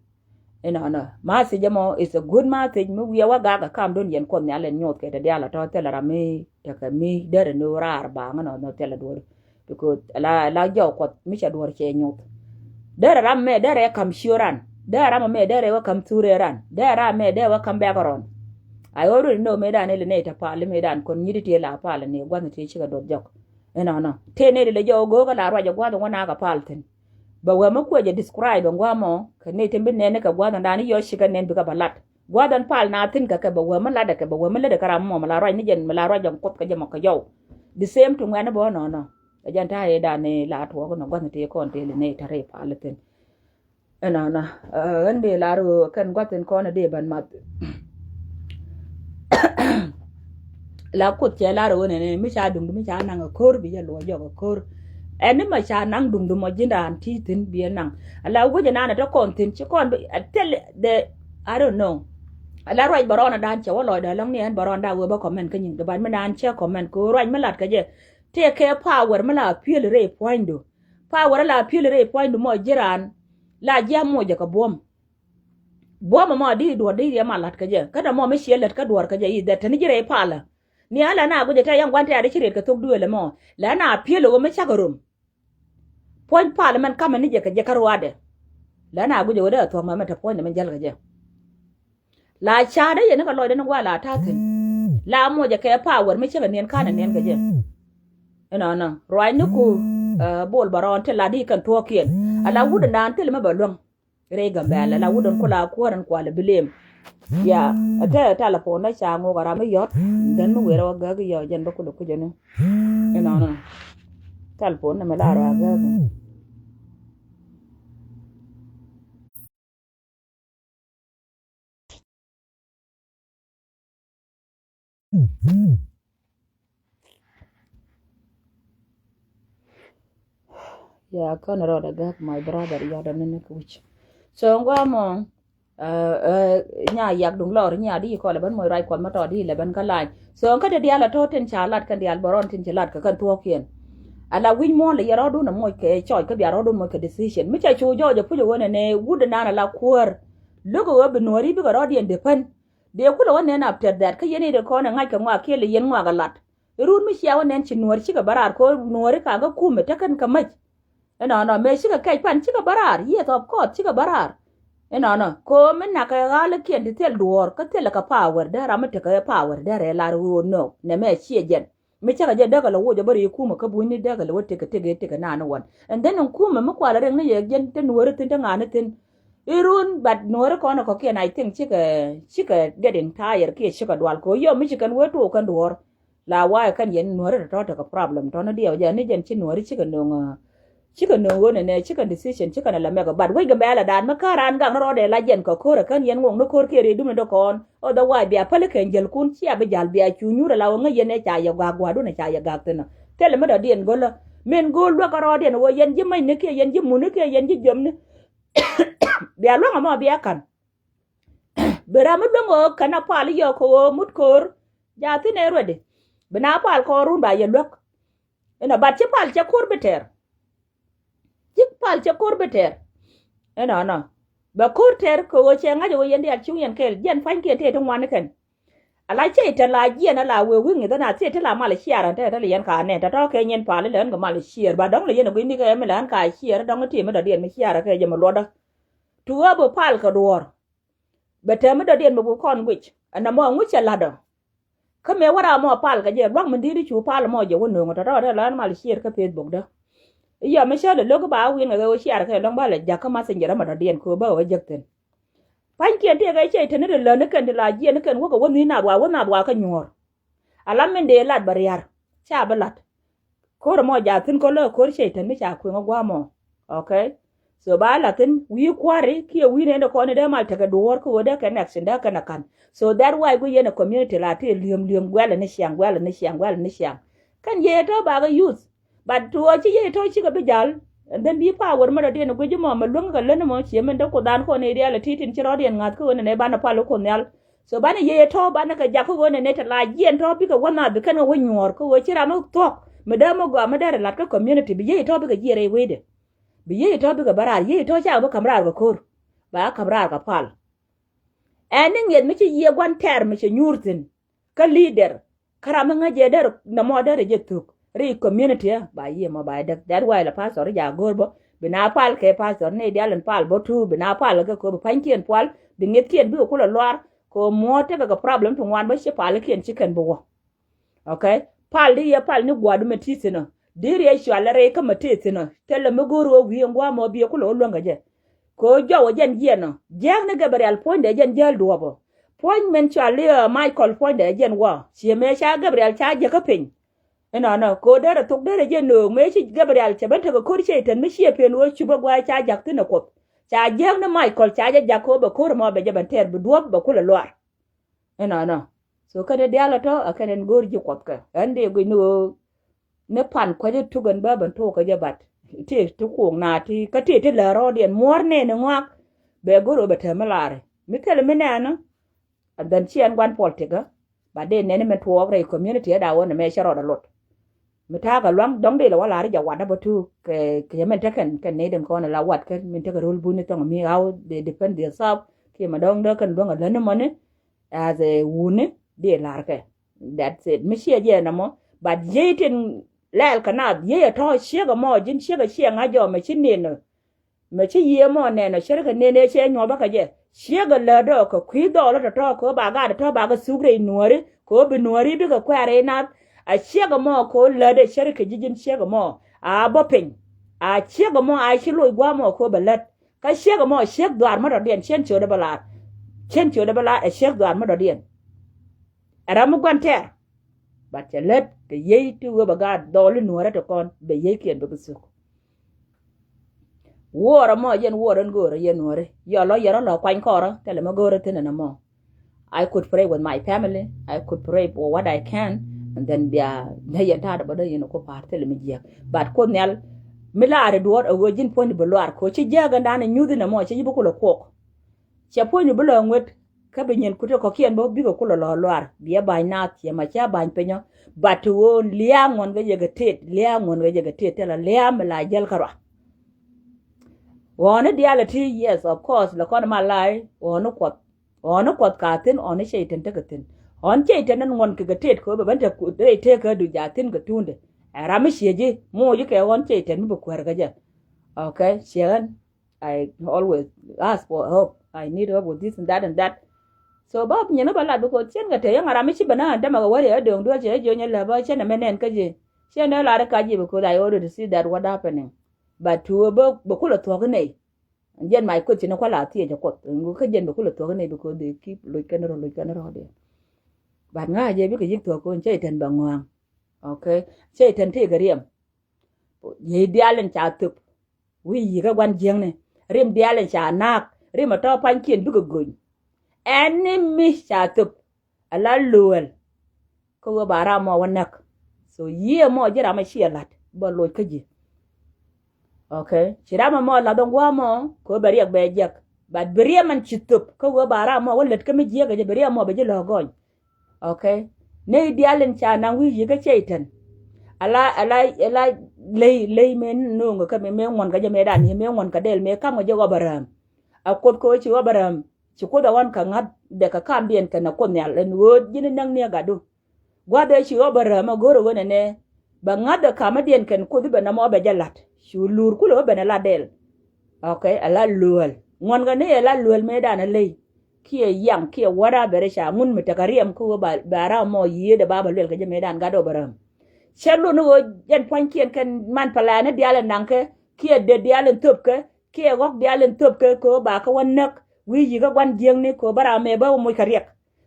Inɔnɔ message ɛmɔ is a good message mi wiɛ wä gak ɛ kam dun yɛn Kuoth Nhial in nyuɔth kɛ te dial ɛ tɔ thilɛ ram mi tekɛ mi derɛ ni raar baŋ inɔnɔ thilɛ duɔri. Because la la jɔw Kuɔth mi cɛ duɔr cɛ nyuɔth. Derɛ ram mɛ derɛ kam ciö ran. Derɛ ram mɛ derɛ wä kam thure ran. Derɛ ram mɛ derɛ wä kam bɛk rɔn. I already know mëë dan ili nɛy te pal mëë dan kɔn nyit ti la pal ni gua̱th ti cikɛ duɔth jɔk. Inɔnɔ tëë nɛy ti lɛ jɔw go̱o̱k la ruac ɛ gua̱th ŋuɔ̱t na kɛ pal thin. Bɛ wee mi kuec ɛ describe ɛn gua̱a̱mɔ kɛ ni tin bi nɛn kɛ gua̱a̱th ɛn da̱a̱n i̱ yɔc cikɛ nɛn bikɛ bɛ lat. Gua̱a̱th ɛn pal na thin kɛ kɛ bɛ wee mi lat ɛ kɛ bɛ wee mi lät ɛ kɛ ram mɔ mi la ruac ni jɛn mi la ruac ɛn Kuoth kɛ jɛ mɔ kɛ jɔw. The same to ŋuɛ̈ni bä nɔnɔ. Ɛ jɛn ta̱a̱ ëë da̱a̱n ni la tuɔɔk nɔ gua̱a̱th ni tëë kɔn tëë li ni tɛr i̱ pal thin. Ɛnɔnɔ ɣän dee lar ɣöö kɛn gua̱th in kɔn ɛ dee bän math. La Kuoth cɛ lar ɣöö nɛnɛ mi ca duŋdu mi ca naŋ ɛ ko̱r bi jɛ luɔc jɔk ɛ ko̱r. Ɛn ni ma ca naŋ duŋdu mɔ ji̱n raan ti thi̱n bi ɛ naŋ. Ala wec ɛnan ɛ tɔ kɔn thi̱n ci kɔn bi ɛ thil dɛ. I don't know. Ala ruac bɛ rɔɔn ɛ dan cɛ wä lɔcdä ɛlɔ̱ŋ ni ɛn bɛ rɔɔn da wee bä comment kä nyiŋ dɛ bat mi naan cɛ comment kɛ ɣöö ruac mi lat kɛ jɛ. Tëë kɛ power mi la piël rɛy puɔ̱nydu. Power la piël rɛy puɔ̱nydu mɔ ji̱ raan la ji̱ a mocɛ kɛ buɔ̱m. Buɔ̱m ɛmɔ di duɔ̱r di riɛm a la̱t kä jɛ kä dɛ mɔ mi ciɛ lät kä duɔ̱r kä jɛ i̱ dhɛ teni ji̱ rɛy palä. Ni a lɛ na guicɛ tɛ yɛn gua̱n tɛ a di ci riet kɛ thok duëël ɛmɔ lɛ na piël ɛ ɣöö mi cakɛ rom. Puɔ̱ny palä mɛn kamɛ ni jɛ kɛ jɛ kä ruaadɛ. Lɛ na guicɛ ɣöö dee a thuɔ̱k mɛ mɛ te puɔ̱nydɛ mi jäl kɛ jɛ. La ca̱a̱dä yɛn ni kɛ lɔcdä ni gua̱a̱ la ta̱thi̱n. La mocɛ kɛ power mi cäkɛ niɛn ka̱n ɛ niɛn kɛ jɛ. Inɔnɔ ruacni ku bol bä rɔɔn ti la di kɛn thuɔ̱ɔ̱kiɛn. Ala wut in daan thil mi bɛ luäŋ. Rɛy Gambɛla la wut in ku la kuäär in kualɛ bi lem. Ya ɛ te telephone na ca ŋok a ram mi yɔt. Dhän mi wëë rɛ wä gäk yɔ jɛn bä kulɛ kucäni. Inɔnɔ telephone ni mi la rɔ a gäk. Ya kän rɔɔdɛ gäk my brother yɔt ɛn ni kä wi̱c. So ŋuamɔ nya yak duŋ lɔr nya di kɔlɛ ben moc ruac kuɔth ma tɔt di lɛ ben kä lac. So kä ti dial a tɔt tin ca lat kän dial bä rɔn tin ci lat kä kän thuɔkiɛn. Ala wi̱c muɔ̱ɔ̱n lɛ yɛ rɔɔdun a moc kɛ cɔc kä bia rɔɔdun moc kɛ decision mi ca cu jɔɔc a puc a ɣöö nɛ nɛ wut nan ala kuäär. Lo̱k a ɣöö bi nuɔ̱ɔ̱ri bikɛ rɔɔdiɛn depend. Dee kulɛ wä nɛn after that kä yɛn i̱ ri kɔn ɛ ŋa̱c kɛ ŋɔak kiɛ lɛ yɛn ŋɔak ɛ lat. Run mi cia wä nɛn ci nuɔ̱ɔ̱r cikɛ bä raar kɛ ɣöö nuɔ̱ɔ̱ri kakä kumɛ tekɛn kɛ mäc. Inɔnɔ mëë cikɛ kɛc pan cikɛ bä raar, yes of course cikɛ bä raar. Inɔnɔ kɛ ɣöö mi nakɛ ɣa̱likiɛn ti thil duɔ̱ɔ̱r kä thilɛ kɛ power dee ram mi tekɛ power dee rɛɛ lar ɣöö no nɛ mɛ ciɛ jɛn. Mi cakɛ jɛ däkɛ lɛ woc ɛ bä ri kumɛ kä bunyni däkɛ lɛ wä tekɛ tekɛ tekɛ naan ni wan. And then in kumɛ mi kualɛ riŋ ni yɛ jɛn te nuɔ̱ɔ̱ri thi̱n te ŋa̱a̱ni thi̱n. Irun but nuɔ̱ɔ̱ri kɔn ɛ kɔkiɛn I think cikɛ cikɛ getting tired kiɛ cikɛ dual kɛ ɣöö yɔ mi ci kɛn wee tuɔɔk kɛn duɔ̱ɔ̱r. La wa̱a̱ kɛn yɛn nuɔ̱ɔ̱ri tɔ̱tɔ̱ tekɛ problem tɔ̱ ni diɛw jɛ ni jɛn ci nuɔ̱ɔ̱ri cikɛ no̱o̱ŋ. Cikɛ no̱o̱ŋ ɣöö nɛnɛ cikɛ decision cikɛ nɛ la mɛk ɛ but wec Gambɛla dan mi ka̱n raan gak ni rɔɔdɛ la jɛn kɛ ko̱r ɛ kän yɛn ŋo̱o̱ŋ ni ko̱r kiɛ rɛy dumni dɔ̱kɔn. Otherwise bia pälikä in jäl kun cia bi ja̱l bia cu nyuur ala ɣöö ŋäc yɛn ɛ ca yɛ gak gua̱a̱dun ɛ ca yɛ gak thi̱n ɔ. Thilɛ mi dɔ̱diɛn go̱lä min go̱o̱l luäk kärɔɔdiɛn ɣöö yɛn ji̱ mäcni kiɛ yɛn ji̱ muni kiɛ yɛn ji̱ jiömni. Bia luäŋ ɛmɔ bia ka̱n. Bi ram mi luäŋ ɣöö kɛn a pal i̱ yɔɔk kɛ ɣöö mut ko̱o̱r. Ja thi̱n ëë ruɛdi bi na pal kɔɔr run ba yɛ luäk. Inɔ bat ci pal cɛ ko̱r bi tɛr. Ci pal cɛ ko̱r bi tɛr. Inɔ nɔ bɛ ko̱r tɛr kɛ ɣöö cɛ ŋa̱c ɣöö yɛn diaal cuŋ yɛn kɛɛl jiɛn pa̱nykiɛn tëë ti ŋuan ni kɛn. Ala cɛ itɛ la jiɛn ala wee wi̱i̱ ŋi̱th ɛn a thiee ti la mal ciaar ɛn tɛtɛ lɛ yɛn ka nɛn tɛtɔ kɛ nyɛn pal ilɛ ɛn kɛ mal ciaar ba dɔ̱ŋ lɛ yɛn ɛ gui̱ni kɛ ɛmɛ lɛ ɛn ka ciaar dɔ̱ŋ ti mi dɔ̱diɛn mi ciaar kɛ jɛ mi luɔtdä. Tu ɣä bi pal kɛ duɔ̱ɔ̱r. Bɛ tɛm mi dɔ̱diɛn mi gui̱ kɔn guic ɛn nɛ mɔ ŋuc cɛ la̱tdɔ. Kä mëë wä ram mɔ pal kɛ jɛ lua̱k mi di̱t i̱ cu pal mɔ jɛ wä nööŋ tɔ̱tɔ̱ tɛ lɔ̱n mal ciëër kä Facebook dä. I̱ yɔ mi cä lɛ lo̱k i̱ ba wi̱i̱n kɛ ɣöö ciaar kɛ lɔ̱ŋ ba lɛ ja̱k kä math in jɛ ram mi dɔ̱diɛn kɛ ɣöö bä ɣä wä jek thi̱n. Pa̱nykiɛn tëëk ɛ cɛy te ni ti län ni kɛn ti la jiɛn ni kɛn wäkɛ wä nhi̱i̱n nath wa wä nath wa kä nyuɔ̱ɔ̱r. Ala min dee lat bɛ ria̱r ca bi lat. Ko̱r ɛmɔ jaathin kɔ lä ko̱r cɛy te ni ca kueŋ ɛ gua̱a̱mɔ. Okay. So ba lathin wi̱i̱ kua̱ri kiɛ wi̱i̱ nɛn dee kɔn ni dee mal tekɛ duɔ̱ɔ̱r kä ɣöö dee kɛn action dee kɛn ɛ ka̱n. So that why guic yɛn ɛ community la ti li̱em li̱em guɛl ni ciaŋ guɛl ni ciaŋ guɛl ni ciaŋ. Kɛn yɛ tɔ̱ bakɛ youth. But tuɔɔk ci yey tɔ̱ cikɛ bi ja̱l. And then bi power mi dɔ̱diɛn guic mɔ mi luäŋ kɛ län mɔ ciɛ min dee kuoth an kɔn i̱ rial ɛ ti̱ti̱n ci rɔ̱diɛn ŋa̱th kä ɣöö nɛnɛ banɛ pal i̱ kuoth nhial. So banɛ yey tɔ̱ banɛ kɛ jak kä ɣöö nɛnɛ te la jiɛn tɔ̱ bikɛ wä naath bi kɛn kɛ wä nyuɔ̱ɔ̱r kä ɣöö ci ram mi thuɔ̱k mi dee mi gɔaa mi dee rɛ la̱t kä community bi yey tɔ̱ bikɛ jiɛn rɛy wecdɛ. Bi yey tɔ̱ bikɛ bä raar yey tɔ̱ cakɛ bi ka̱m raar kɛ ko̱r. ba käp raar kɛ pal. Ɛn ni ŋiɛth mi ci yiëë gua̱n tɛɛr mi cɛ nyuur thi̱n kä leader, kä ram mi ŋäc jɛ derɛ nɔmɔ derɛ jɛ thuk ri community ɛ ba yiëë mɔ ba däk. That why la pastor ja go̱o̱r bä bi na pal kɛ pastor ni dial in pal bä tu bi na pal kɛ ko bi pa̱nykiɛn pual bi ŋiɛthkiɛn bikɛ kulɛ luaar. Kɛ muɔ̱ɔ̱r tekɛ kɛ problem ti ŋuan bä ci palikiɛn ci kɛn bi wä. Okay. Pal di yɛ pal ni gua̱du mɛ ti thi̱n ɔ di riɛ cual rɛy kä mɛ ti thi̱n ɔ. Thilɛ mi go̱o̱r wä wi̱i̱ ɛn gua̱a̱ mɔ biɛ kulɛ wä luäŋ kɛ jɛ. Kɛ ɣöö jɔwä jɛn jiɛn ɔ jiääk ni Gabriel puɔ̱nydɛ jɛn jäl duɔ̱ɔ̱p ɔ. Puɔ̱ny min cɔal i̱ Michael puɔ̱nydɛ jɛn wä ciɛ mëë ca Gabriel ca jäkä piny. Inɔnɔ kɛ ɣöö derɛ thok derɛ jɛn nööŋ mëë ci Gabriel cɛ ben tekɛ ko̱r Cɛytan mi ciɛ pen ɣöö cupä gua̱a̱ ca ja̱k thi̱n ɛ Kuoth. Ca jiääk ni Michael ca jɛ ja̱k kɛ ɣöö bɛ ko̱r ɛmɔ bɛ jɛ ben tɛɛr bi duɔ̱ɔ̱p bɛ kulɛ luaar. Inɔnɔ. So kɛn i̱ diaal ɛ tɔ̱ ɛ kɛn in go̱o̱r ji̱ Kuɔth kɛ ɣän dee guic ni ɣöö ni pan kuecä tuk ɛn bä ben tok kä jɛ bat ti ti kuɔk na ti kä ti ti lɛ rɔɔdiɛn muɔ̱ɔ̱r nɛn iŋɔak. Bɛ go̱r ɣöö bɛ tɛm mi laari mi thil mi nɛɛni. And then ci ɛn gua̱n politics kä ba dee nɛni mɛn tuɔɔk rɛy community ɛ da wä ni mɛ cɛ rɔɔd a lot. Mi ta̱a̱ kɛ luaŋ dɔ̱ŋ dee lɛ wä laari jɛ wat dä bä tuk kɛ kɛ mɛn tekɛn kɛn nɛy den kɔn la wat kɛn min tekɛ rol buni thɔŋ mi how they defend themselves. Kiɛ mɛ dɔ̱ŋ dee kɛn luäŋ a läni mɔni. As a wuni dee la̱r kɛ. That's it. Mi ciɛ jɛ nɔmɔ. But yey tin lɛɛl kɛ naath yey a tɔ̱ ciek ɛmɔ ji̱n ciek a ciɛ ŋa̱c jɔmɛ ci nin. Mɛ ci yiëë mɔ nɛn ɔ cärkɛ nen ëë cɛ nyuɔ̱pä kɛ jɛ. Ciek ɛ lätdä kɛ kui̱ dhɔɔl ɔ tɔ̱tɔ̱ kɛ ɣöö ba gat ɛ tɔ̱ bakɛ thuk rɛy nuääri kɛ ɣöö bi nuääri bikɛ kuɛ̈r rɛy naath. A ciek ɛmɔ kɛ ɣöö lätdä cärkɛ ji̱ ji̱n ciek ɛmɔ. A bä piny. A ciek ɛmɔ a ci loc gua̱a̱mɔ kɛ ɣöö bɛ lät. Kä ciek ɛmɔ ciek dhuaar mi dɔ̱diɛn cien ciötdɛ bä laar. Cien ciötdɛ bä laar ɛ ciek dhuaar mi dɔ̱diɛn. Ɛ ram mi gua̱n tɛɛr. But cɛ lät kɛ yiey ti ɣöö bɛ gaat dhɔɔli nuɔ̱ɔ̱rä ti kɔn bɛ yieykiɛn bɛ bi thuk. Wuɔɔrä mɔ yɛn wuɔɔrä in go̱o̱rä yɛn nuɔ̱ɔ̱rä yɔl lɔ yɛn rɔ lɔ kuany kɔrä thilɛ mi go̱o̱rä thi̱n ɛn ɛmɔ. I could pray with my family. I could pray for what I can. And then bia bɛ yɛn ta̱a̱dɛ bä dee yɛn ku pa̱a̱r thilɛ mi jiɛk. But Kuoth Nhial mi laari duɔ̱ɔ̱r ɛ ɣöö ji̱n puɔ̱nydu bi luaar kɛ ɣöö ci jiääk ɛn da̱a̱n ɛ nyuth in ɛmɔ ci ji̱ bi kulɛ kuɔk. Cɛ puɔ̱nydu bi lɔ ŋuet kä bi nyin kut kɔ̱kiɛn bä bikɛ kulɛ lɔ luaar biɛ ba̱ny naath ciɛ ma cä ba̱ny pinyɔ. But ti ɣöö lia̱a̱ ŋuɔ̱n kɛ jɛ kɛ tet lia̱a̱ ŋuɔ̱n kɛ jɛ kɛ tet thilɛ lia̱a̱ mi la jäl kärɔa. Ɣɔ̱ɔ̱ni diaal ɛ ti yes of course lɛ kɔn ma la̱a̱c ɣɔ̱ɔ̱ni Kuɔth. Ɣɔ̱ɔ̱ni Kuɔth ka thi̱n ɣɔ̱ɔ̱ni Cɛytan tekɛ thi̱n. Ɣɔ̱ɔ̱n Cɛytan ɛn ŋuɔ̱n kɛ kɛ tet kɛ ɣöö bɛ ben te rɛy tek kä duc a thi̱n kɛ tuundɛ. Ɛ ram mi ciɛ ji̱ moc kɛ ɣɔ̱ɔ̱n Cɛytan mi bi kuäär kɛ jɛ. Okay ciɛ ɣän. I always ask for help. I need help with this and that and that. So ba nyin ba lat because cien kɛ te yɛŋ a ram mi ci bɛ na dämɛ kɛ wä riɛ döŋ duel cɛ jɛ nyɛ lɛ ba cɛ nɛ mɛ nɛn kä jɛ. Cɛ nɛ lar ka jɛ because I already see that what happening. But to bä bä kulɛ thuɔk nɛy. Jɛn my question kua la thiec a Kuoth ŋu kä jɛn bä kulɛ thuɔk nɛy because they keep loc kɛn rɔ loc kɛn rɔ dee. But ŋa jɛ bikɛ yik thuɔk kon cɛ itɛn bɛ ŋɔaŋ. Okay. Cɛ itɛn tëë kɛ riɛm. Yiey diaal in ca thöp. Wi̱i̱ yi̱ kä gua̱n jiäkni rim diaal in ca na̱a̱k rim a tɔ̱ pa̱nykiɛn bikɛ göny. Ɛn ni mi ca thöp ala lööl. Kä ɣöö ba ram mɔ wä näk. So yiëë mɔ ji̱ ram a ciɛ la̱t bä loc kä ji̱. Okay. Ci ram mɔ la̱th in gua̱a̱ mɔ kɛ ɣöö bɛ riɛk bɛ jiäk. But bi riɛm ɛn ci thöp kä ɣöö ba ram mɔ wä lät kä mi jiäk ɛ jɛ bi riɛm mɔ bɛ ji̱ lɔ̱k gɔny. Okay. Nɛy diaal in ca naŋ wi̱i̱ yi̱ kä Cɛytan. Ala ala ala ley ley mëë no̱o̱ŋ kä mëë ŋuɔ̱n kä jɛ mëë dan yɛ mëë ŋuɔ̱n kä dɛl mëë kam kä jɛ Abraham. A Kuoth kɛ ɣöö ci Abraham ci Kuoth a ɣɔn kä ŋa̱th dɛ kä kamdiɛn kɛn a Kuoth Nhial ɛn ɣöö ji̱n näk ni a gatdu. Gua̱th ëë ci Abraham a go̱r ɛ ɣöö nɛnɛ bɛ ŋa̱th ɛ kamdiɛn kɛn Kuoth i̱ bɛ nɔmɔ bɛ jɛ la̱t. Cu luur kulɛ ɣöö bɛn ɛ la dɛl. Okay, ɛ la lueel. Ŋuɔ̱n kɛ ni ɛ la lueel mëëdan ɛ ley. Kiɛ yaŋ kiɛ whatever ca ŋun mi tekɛ riɛm kä ɣöö ba ram mɔ yiëëdɛ ba bɛ luel kɛ jɛ mëëdan gat Abraham. Cɛ lun ɣöö jɛn pua̱nykiɛn kɛn man pɛlɛɛni diaal in naŋkɛ kiɛ det diaal in thöpkɛ kiɛ ɣɔ̱k diaal in thöpkɛ kɛ ɣöö ba kɛ wä näk wi̱i̱ yi̱ kä gua̱n jiäkni kɛ ɣöö bä ram mɛ bä wä moc kɛ riɛk.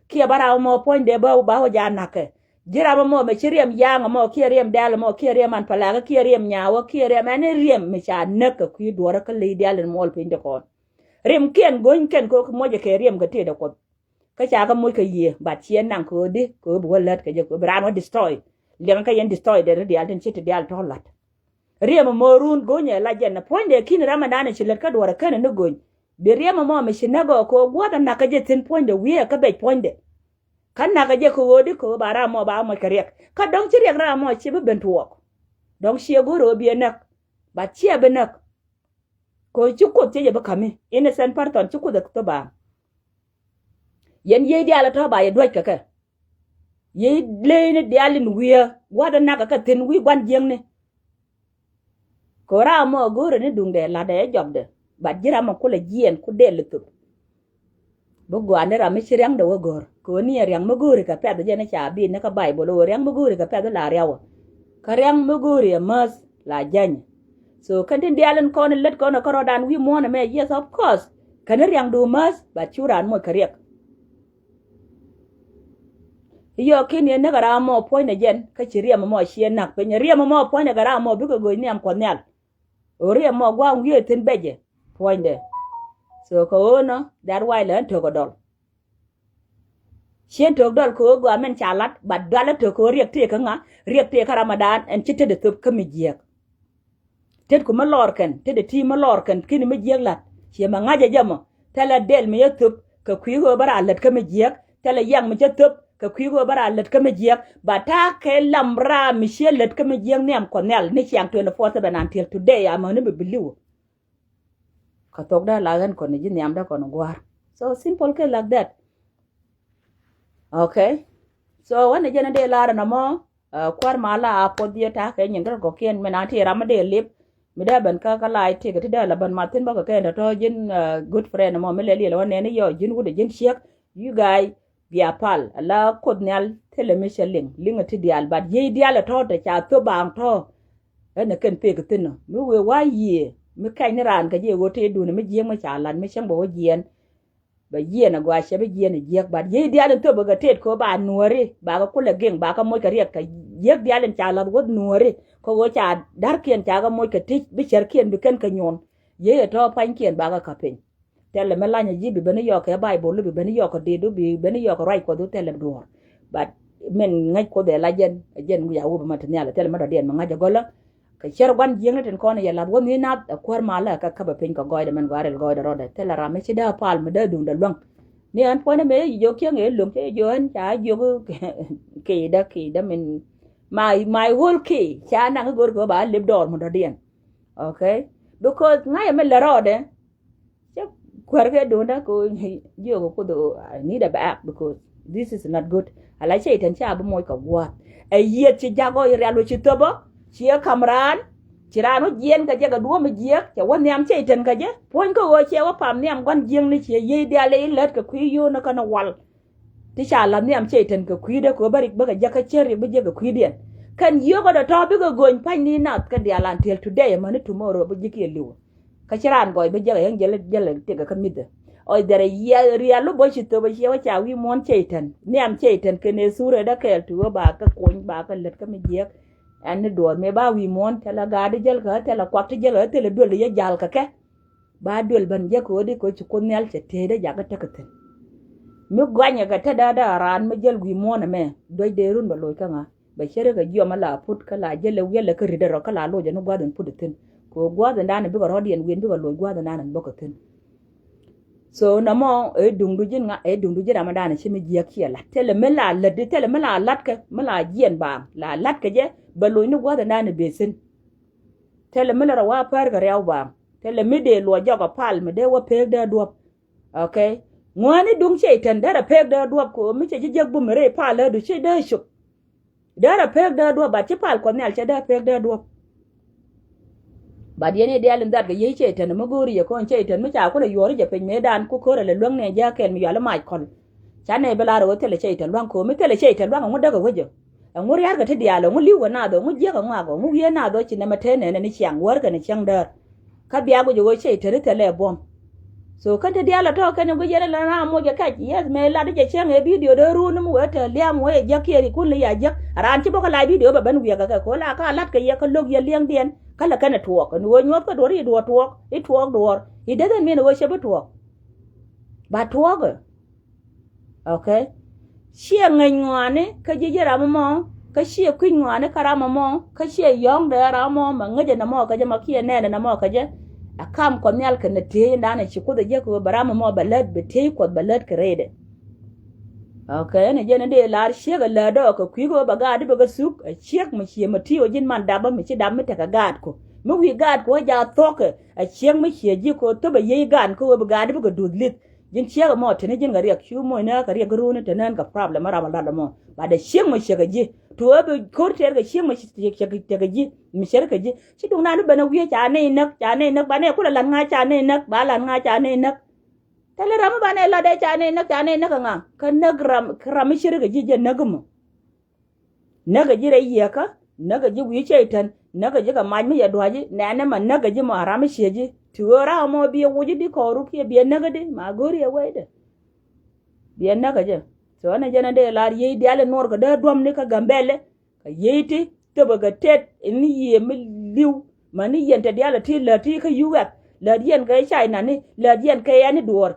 Kiɛ bä ram mɔ puɔ̱nydɛ bä ba wä ja na̱kɛ. Ji̱ ram mɔ mɛ ci riɛm ya̱a̱ŋ mɔ kiɛ riɛm dɛl mɔ kiɛ riɛm man pɛlɛɛkä kiɛ riɛm nyaawä kiɛ riɛm ɛn riɛm mi ca näk kɛ kui̱ duɔ̱ɔ̱rä kä ley diaal in muɔl piny ti kɔn. Rimkiɛn go̱nykiɛn kɛ ɣöö moc kɛ riɛm kɛ tëëdɛ Kuɔth. Kä ca kɛ moc kɛ yiëë but ciɛ naŋ kɛ ɣöö di kɛ ɣöö bi wä lät kɛ jɛ kɛ ɣöö bi raan wä destroy. Liɛŋ kä yɛn destroy dee ri diaal tin ci ti diaal tɔ̱ la̱t. Riɛm ɛmɔ run go̱nyɛ la jɛn ɛ puɔ̱nydɛ ki̱n ram ɛndan ɛ ci lät kä duɔ̱ɔ̱rɛ känɛ ni go̱ny. Bi riɛm ɛmɔ mi ci näk ɔ kɛ ɣöö gua̱th ɛ na̱k kɛ jɛ thi̱n puɔ̱nydɛ wiee kä bec puɔ̱nydɛ. Kä na̱k kɛ jɛ kɛ ɣöö di kɛ ɣöö ba ram ɛmɔ ba moc kɛ riɛk kä dɔ̱ŋ ci riɛk ram ɛmɔ ci bi ben tuɔɔk. Dɔ̱ŋ ciɛ go̱r ɣöö bi ɛ näk. But ciɛ bi näk. Kɛ ɣöö ci Kuoth cɛ jɛ bi ka̱mi, innocent person, ci Kuoth ɛ thop baaŋ. Yɛn yiey diaal ɛ tɔ̱ ba yɛ duäc kɛ kɛ. Yiey leyni diaal in wiee gua̱th ɛ nak kɛ kɛ thi̱n wi̱i̱ gua̱n jiäkni. Kɛ ɣöö ram mɔ go̱o̱rɛ ni duŋdɛ la̱tdɛ ɛ jɔkdɛ, but ji̱ ram mɔ kulɛ jiɛɛn ku dɛl ɛ thop. Bi gɔaa ni ram mi ci ria̱ŋdɛ wä go̱r. Kɛ ɣöö ni ɛ ria̱ŋ mi go̱o̱ri kɛ pɛ̈th jɛn i̱ ca bi̱i̱n ni kä Baibol ɣöö ria̱ŋ mi go̱o̱ri kɛ pɛ̈th la riaw. Kä ria̱ŋ mi go̱o̱ri ɛ mäth la jäny. So kɛn tin diaal in kɔn in lät kɔn ɛ kärɔɔdan wi̱i̱ muɔ̱ɔ̱n ɛmɛ, yes, of course. Kɛn ria̱ŋdu mäth, but cu raan moc kɛ riɛk. I̱ yɔɔk ki̱n yɛn näk ɛ ram mɔ puɔ̱nydɛ jɛn kä ci riɛm ɛmɔ ciɛ nak piny. Riɛm ɛmɔ puɔ̱nydɛ kɛ ram mɔ bikɛ go̱c nhiam Kuɔth Nhial. Ɣöö riɛm mɔ gua̱a̱ŋ wi̱i̱ thi̱n bɛcɛ puɔ̱nydɛ. So kɛ ɣöö nɔ, that why lɛ ɣän tök ɛ dɔl. Cien tök dɔl kɛ ɣöö gɔaa min ca lat, but dualä tök kɛ ɣöö riɛk tëë kä ŋa, riɛk tëë kä Ramadan, ɛn ci tetdɛ thöp kä mi jiääk. Tetku mi lɔɔr kɛn, tetdɛ ti mi lɔɔr kɛn, ki̱ni mi jiääk la̱t. Ciɛ mɛ ŋa̱cä jɛ mɔ, thilɛ dɛl mi cä thöp kɛ kui̱ ɣöö bä raan lät kä mi jiääk, thilɛ yiaŋ mi cä thöp kɛ kui̱ ɣöö bä raan lät kä mi jiääk. But ta̱a̱ kɛ lam ram mi ciɛ lät kä mi jiääk nhiam Kuɔth Nhial ni ciaŋ twenty four seven until today, amäni bi biliw. Kä thok dee la ɣän kɔn ji̱ nhiamdä kɔn gua̱a̱r. So simple kɛ like that. Okay. So wänɛ jɛn a dee lar ɛn ɛmɔ, uh, kuäär ma la a puɔth yɛ ta̱a̱ kɛ nyin kä kɔkiɛn min a ti ram a dee lip. Mi dee ben kä kä la itik ti dee la ben ma thin bä kɛ kɛn tɔ̱tɔ̱ ji̱n, uh, good friend ɛmɔ mi lɛ liɛl wä nɛn i̱ yɔ ji̱n wut ji̱n ciek. You guys, bia pal, ala Kuoth Nhial thilɛ mi cɛ liŋ, liŋ ɛ ti diaal, but yiey diaal ɛ tɔ̱ te ca thop baaŋ tɔ̱. Ɛn ɛ kɛn pek thi̱n ɔ mi wëë wa yiëë mi kɛc ni raan kɛ jɛ ɣöö tëë duundɛ mi jiääk mi ca lat mi cäŋ bɛ wä jiɛɛn. Bɛ jiɛɛn ɛ gɔaa cɛ bi jiɛɛn ɛ jiääk, but yiey diaal in thop kɛ tëët kɛ ɣöö ba nuääri, ba kɛ kulɛ giŋ, ba kɛ moc kɛ riɛk kɛ jiääk diaal in ca lath wäth nuääri kɛ ɣöö ca da̱rkiɛn ca kɛ moc kɛ ti̱c bi cärkiɛn bi kɛn kɛ nyuɔn. Yiey ɛ tɔ̱ pa̱nykiɛn ba kɛ ka̱p piny. Thilɛ mi lanyɛ ji̱ bi ben i̱ yɔɔk kɛ Baibol, bi ben i̱ yɔɔk kɛ di̱t, bi ben i̱ yɔɔk kɛ ruac Kuɔth, thilɛ duɔ̱ɔ̱r. But min ŋäc Kuoth ɛ la jɛn, ɛ jɛn wi̱c a wupɛ ma te nhial, thilɛ mi dɔ̱diɛn mi ŋa̱c ɛ gɔlä. Kɛ cär gua̱n jiäkni tin kɔn yɛ lath wä ni nath ɛ kuäär malä kɛ käpɛ piny kɛ gɔɔydɛ min gɔaa ril gɔɔydɛ rɔɔdɛ. Thilɛ ram mi ci dee pal mi dee duundɛ luäŋ. Ni ɛn puɔ̱nydɛ mëë jiök cieŋ ëë lo̱ŋ cä jiök ɛn ca jiök ki̱i̱dä ki̱i̱dä min my, my whole key ca naŋ i̱ go̱r kɛ ba lip dɔɔr mi dɔ̱diɛn. Okay. Because ŋa̱cä mi lät rɔɔdɛ. Cä kuäär kɛ duundä kɛ jiök kɛ Kuoth, I need a back because this is not good. Ala Cɛytan ca bi moc kɛ gua̱a̱th. Ɛ yieth ci jak ɔ i̱ rial wä ci thöpä, ci ɛ ka̱m raan, ci raan wä jiɛɛn kɛ jɛ kɛ duɔ̱ɔ̱p mi jiääk, cɛ wä nhiam Cɛytan kɛ jɛ. Puɔ̱ny kä ɣöö cɛ wä pam nhiam gua̱n jiäkni, ciɛ yiey diaal i̱ lät kɛ kui̱ yio̱o̱n kä ni wal. Ti ca la̱th nhiam Cɛytan kɛ kui̱dɛ kɛ ɣöö bä rik bä kɛ jek kä cär rik bä jek kɛ kui̱diɛn. Kɛn yio̱o̱k kä dɔ̱tɔ̱ bikɛ go̱ny pa̱ny ni nath kä diaal until today, amäni tomorrow bä ji̱ kiɛ li̱wä. Kä ci raan gɔɔy bi jiɛk ɛ yäŋ jäl, jäl tëkɛ kä mi̱thɛ. Ɔc dhɛrɛ yiɛth rial lo bä ci thöp ɛ ciɛ wä ca wi̱i̱ muɔ̱ɔ̱n Cɛytan, nhiam Cɛytan kɛnɛ thurɛ dee kɛɛl ti ɣöö ba kɛ kony, ba kɛ lät kä mi jiɛk. Ɛn ni duɔɔth mëë ba wi̱i̱ muɔ̱ɔ̱n, thilɛ gaat ti jäl kä, thilɛ kuak ti jäl kä, thilɛ duël ti jɛ jal kɛ kɛ. Ba duël ben jek kɛ ɣöö di kɛ ɣöö ci Kuoth Nhial cɛ tëëdä jakä tekɛ thi̱n. Mi guanyɛ kɛ tetdä dee a raan mi jäl wi̱i̱ muɔ̱ɔ̱n ɛmɛ, duäc dee run bɛ loc kä ŋa̱. Bɛ cä ri kɛ jiɔam ala put kä la jälɛ wiɛlɛ kä ritdɛ rɔ kä la locɛ ni gua̱th in put ithin. Kɛ ɣöö gua̱th in da̱a̱n in bikɛ rɔ̱diɛn wi̱i̱n bikɛ loc gua̱th in da̱a̱n in bäkɛ thi̱n. So nɔmɔ ëë duŋdu ji̱n ŋa, ëë duŋdu ji̱n ram in da̱a̱n in ci mi jiääk ciɛ la̱t. Thilɛ mi la lät di, thilɛ mi la la̱tkɛ, mi la jiɛn baaŋ la la̱tkɛ jɛ, bɛ loc ni gua̱th in da̱a̱n in bëë thi̱n. Thilɛ mi lɛ rɔ wa päär kɛ riaw baaŋ. Thilɛ mi dee luɔc jɔk a pal mi dee wä peek dee duɔ̱p. Okay. Ŋuäni duŋ Cɛytan derɛ pek dee duɔp kɛ ɣöö mi cɛ ji̱ jiäk bum rɛy palä du ci dee cop. Derɛ pek dee duɔp, but ci pal Kuɔth Nhial cɛ dee pek dee duɔp. But yɛn i̱ diaal in that kɛ yiey Cɛytan mi go̱o̱ri yɛ kɔn Cɛytan mi ca kulɛ yuɔri jɛ piny mëëdan ku ko̱rɛ lɛ luäŋ nɛ jɛ kɛl mi yuali mac kɔl. Ca nɛ bi lar ɣöö thilɛ Cɛytan luaŋ kɛ ɣöö mi thilɛ Cɛytan luaŋ ɛŋu däk ɛ wecä. Ɛŋu ria̱rkɛ ti diaal, ɛŋu li̱wkɛ nath ɔ, ɛŋu jiäkɛ ŋɔak ɔ, ɛŋu wiee nath ɔ, ci nɛmɛ te nɛnɛ ni ciaŋ, wäärkɛ ni ciaŋ däär. Kä bia guic ɛ ɣöö Cɛytan thilɛ buɔ̱m. So kɛn ti diaal ɛ tɔ̱ kɛn ɛ guic yɛn ɛ la na moc ɛ kɛc, yes, mëë lat i̱ jɛ cäŋ ɛ bidio dee run ni mi wee te lia̱a̱ŋ wee ɛ jiäk kiɛ ri kun li ya jiäk. Raan ci bä kä la bidio bɛ ben wiɛɛk ɛ kɛ ko̱ la ka lat kɛ yɛ kä lo̱k yɛ liɛŋdiɛn. Kä lɛ kɛn ɛ tuɔɔk ɛn ɣöö nyuɔ̱th kä duɔ̱ɔ̱r i̱ duɔ̱ɔ̱r tuɔɔk, i̱ tuɔɔk duɔ̱ɔ̱r. It doesn't mean ɛ ɣöö cɛ bi tuɔɔk. Ba tuɔɔk ɛ. Okay. Ciɛ ŋäc ŋɔaani kä ji̱ ji̱ ram ɛmɔ, kä ciɛ kui̱c ŋɔaani kä ram ɛmɔ, kä ciɛ yɔ̱ŋ dee ram ɛmɔ mɛ ŋäcɛ nɛmɔ kä jɛ, mɛ kiɛ nɛɛnɛ nɛmɔ kä jɛ. Ɛ kam Kuɔth Nhial kɛnɛ tieec in da̱a̱n ɛ ci Kuoth ɛ jek kɛ ɣöö bɛ ram ɛmɔ bɛ lät, bɛ tieec Kuɔth bɛ lät kɛ rɛydɛ. Okay, ɛn ɛ jɛn in dee lar ciek ɛ läätdä ɔ kɛ kui̱ kɛ ɣöö bɛ gaat di bɛ kɛ thuk, ɛ ciek mi cië mɛ ti ɣöö ji̱n man dapä mi ci dap mi tekɛ gaatku. Mi wi̱i̱ gaat kɛ wä jaat thuɔ̱kɛ, a ciek mi ciɛ ji̱ kɛ wä thop a yiey gaan kɛ wä bi gaat bikɛ duth li̱th. Ji̱n ciek ɛmɔ teni ji̱n kɛ riɛk cu moc ni kɛ riɛk runi te nɛn kɛ problem mi ram a lat ɛmɔ. But a ciek mi ciek kɛ ji̱ ti wä bi ko̱r tɛɛr kɛ ciek mi ciek kɛ ji̱ mi ciek kɛ ji̱. Ci duŋ nan bi ben a wi̱i̱ ca nɛy näk ca nɛy näk ba nɛy kulɛ lat ŋa̱c ca nɛy näk ba lat ŋa̱c ca nɛy näk. Thilɛ ram mi ba nɛy lat dee ca nɛy näk ca nɛy näk kɛ ŋa kɛ näk ram kɛ ram mi ciek kɛ ji̱ jɛ näk mɔ. Näkɛ ji̱ rɛy yieekä näkɛ ji̱ wi̱i̱ cɛy tän näkɛ ji̱ kɛ mac mi yɛ dua̱ci nɛɛnɛ ma näkɛ ji̱ mɔ a ram mi ciɛ ji̱ ti ɣöö ram mɔ biɛ wuc ji̱ di kɔɔru kiɛ biɛ näkä di ma go̱o̱ri ɛ wecdɛ. Biɛ näkä jɛ. So ɛn ɛ jɛn ɛ dee lar yiey diaal in nuɔr kɛ dee duɔ̱mni kä Gambɛlɛ. Kɛ yiey ti thöpɛ kɛ tet in yiëë mi li̱w. Mäni yɛn te diaal ɛ ti lät ti kä yuɛth lät yɛn kɛ China ni lät yɛn kɛ yɛn ni duɔɔr.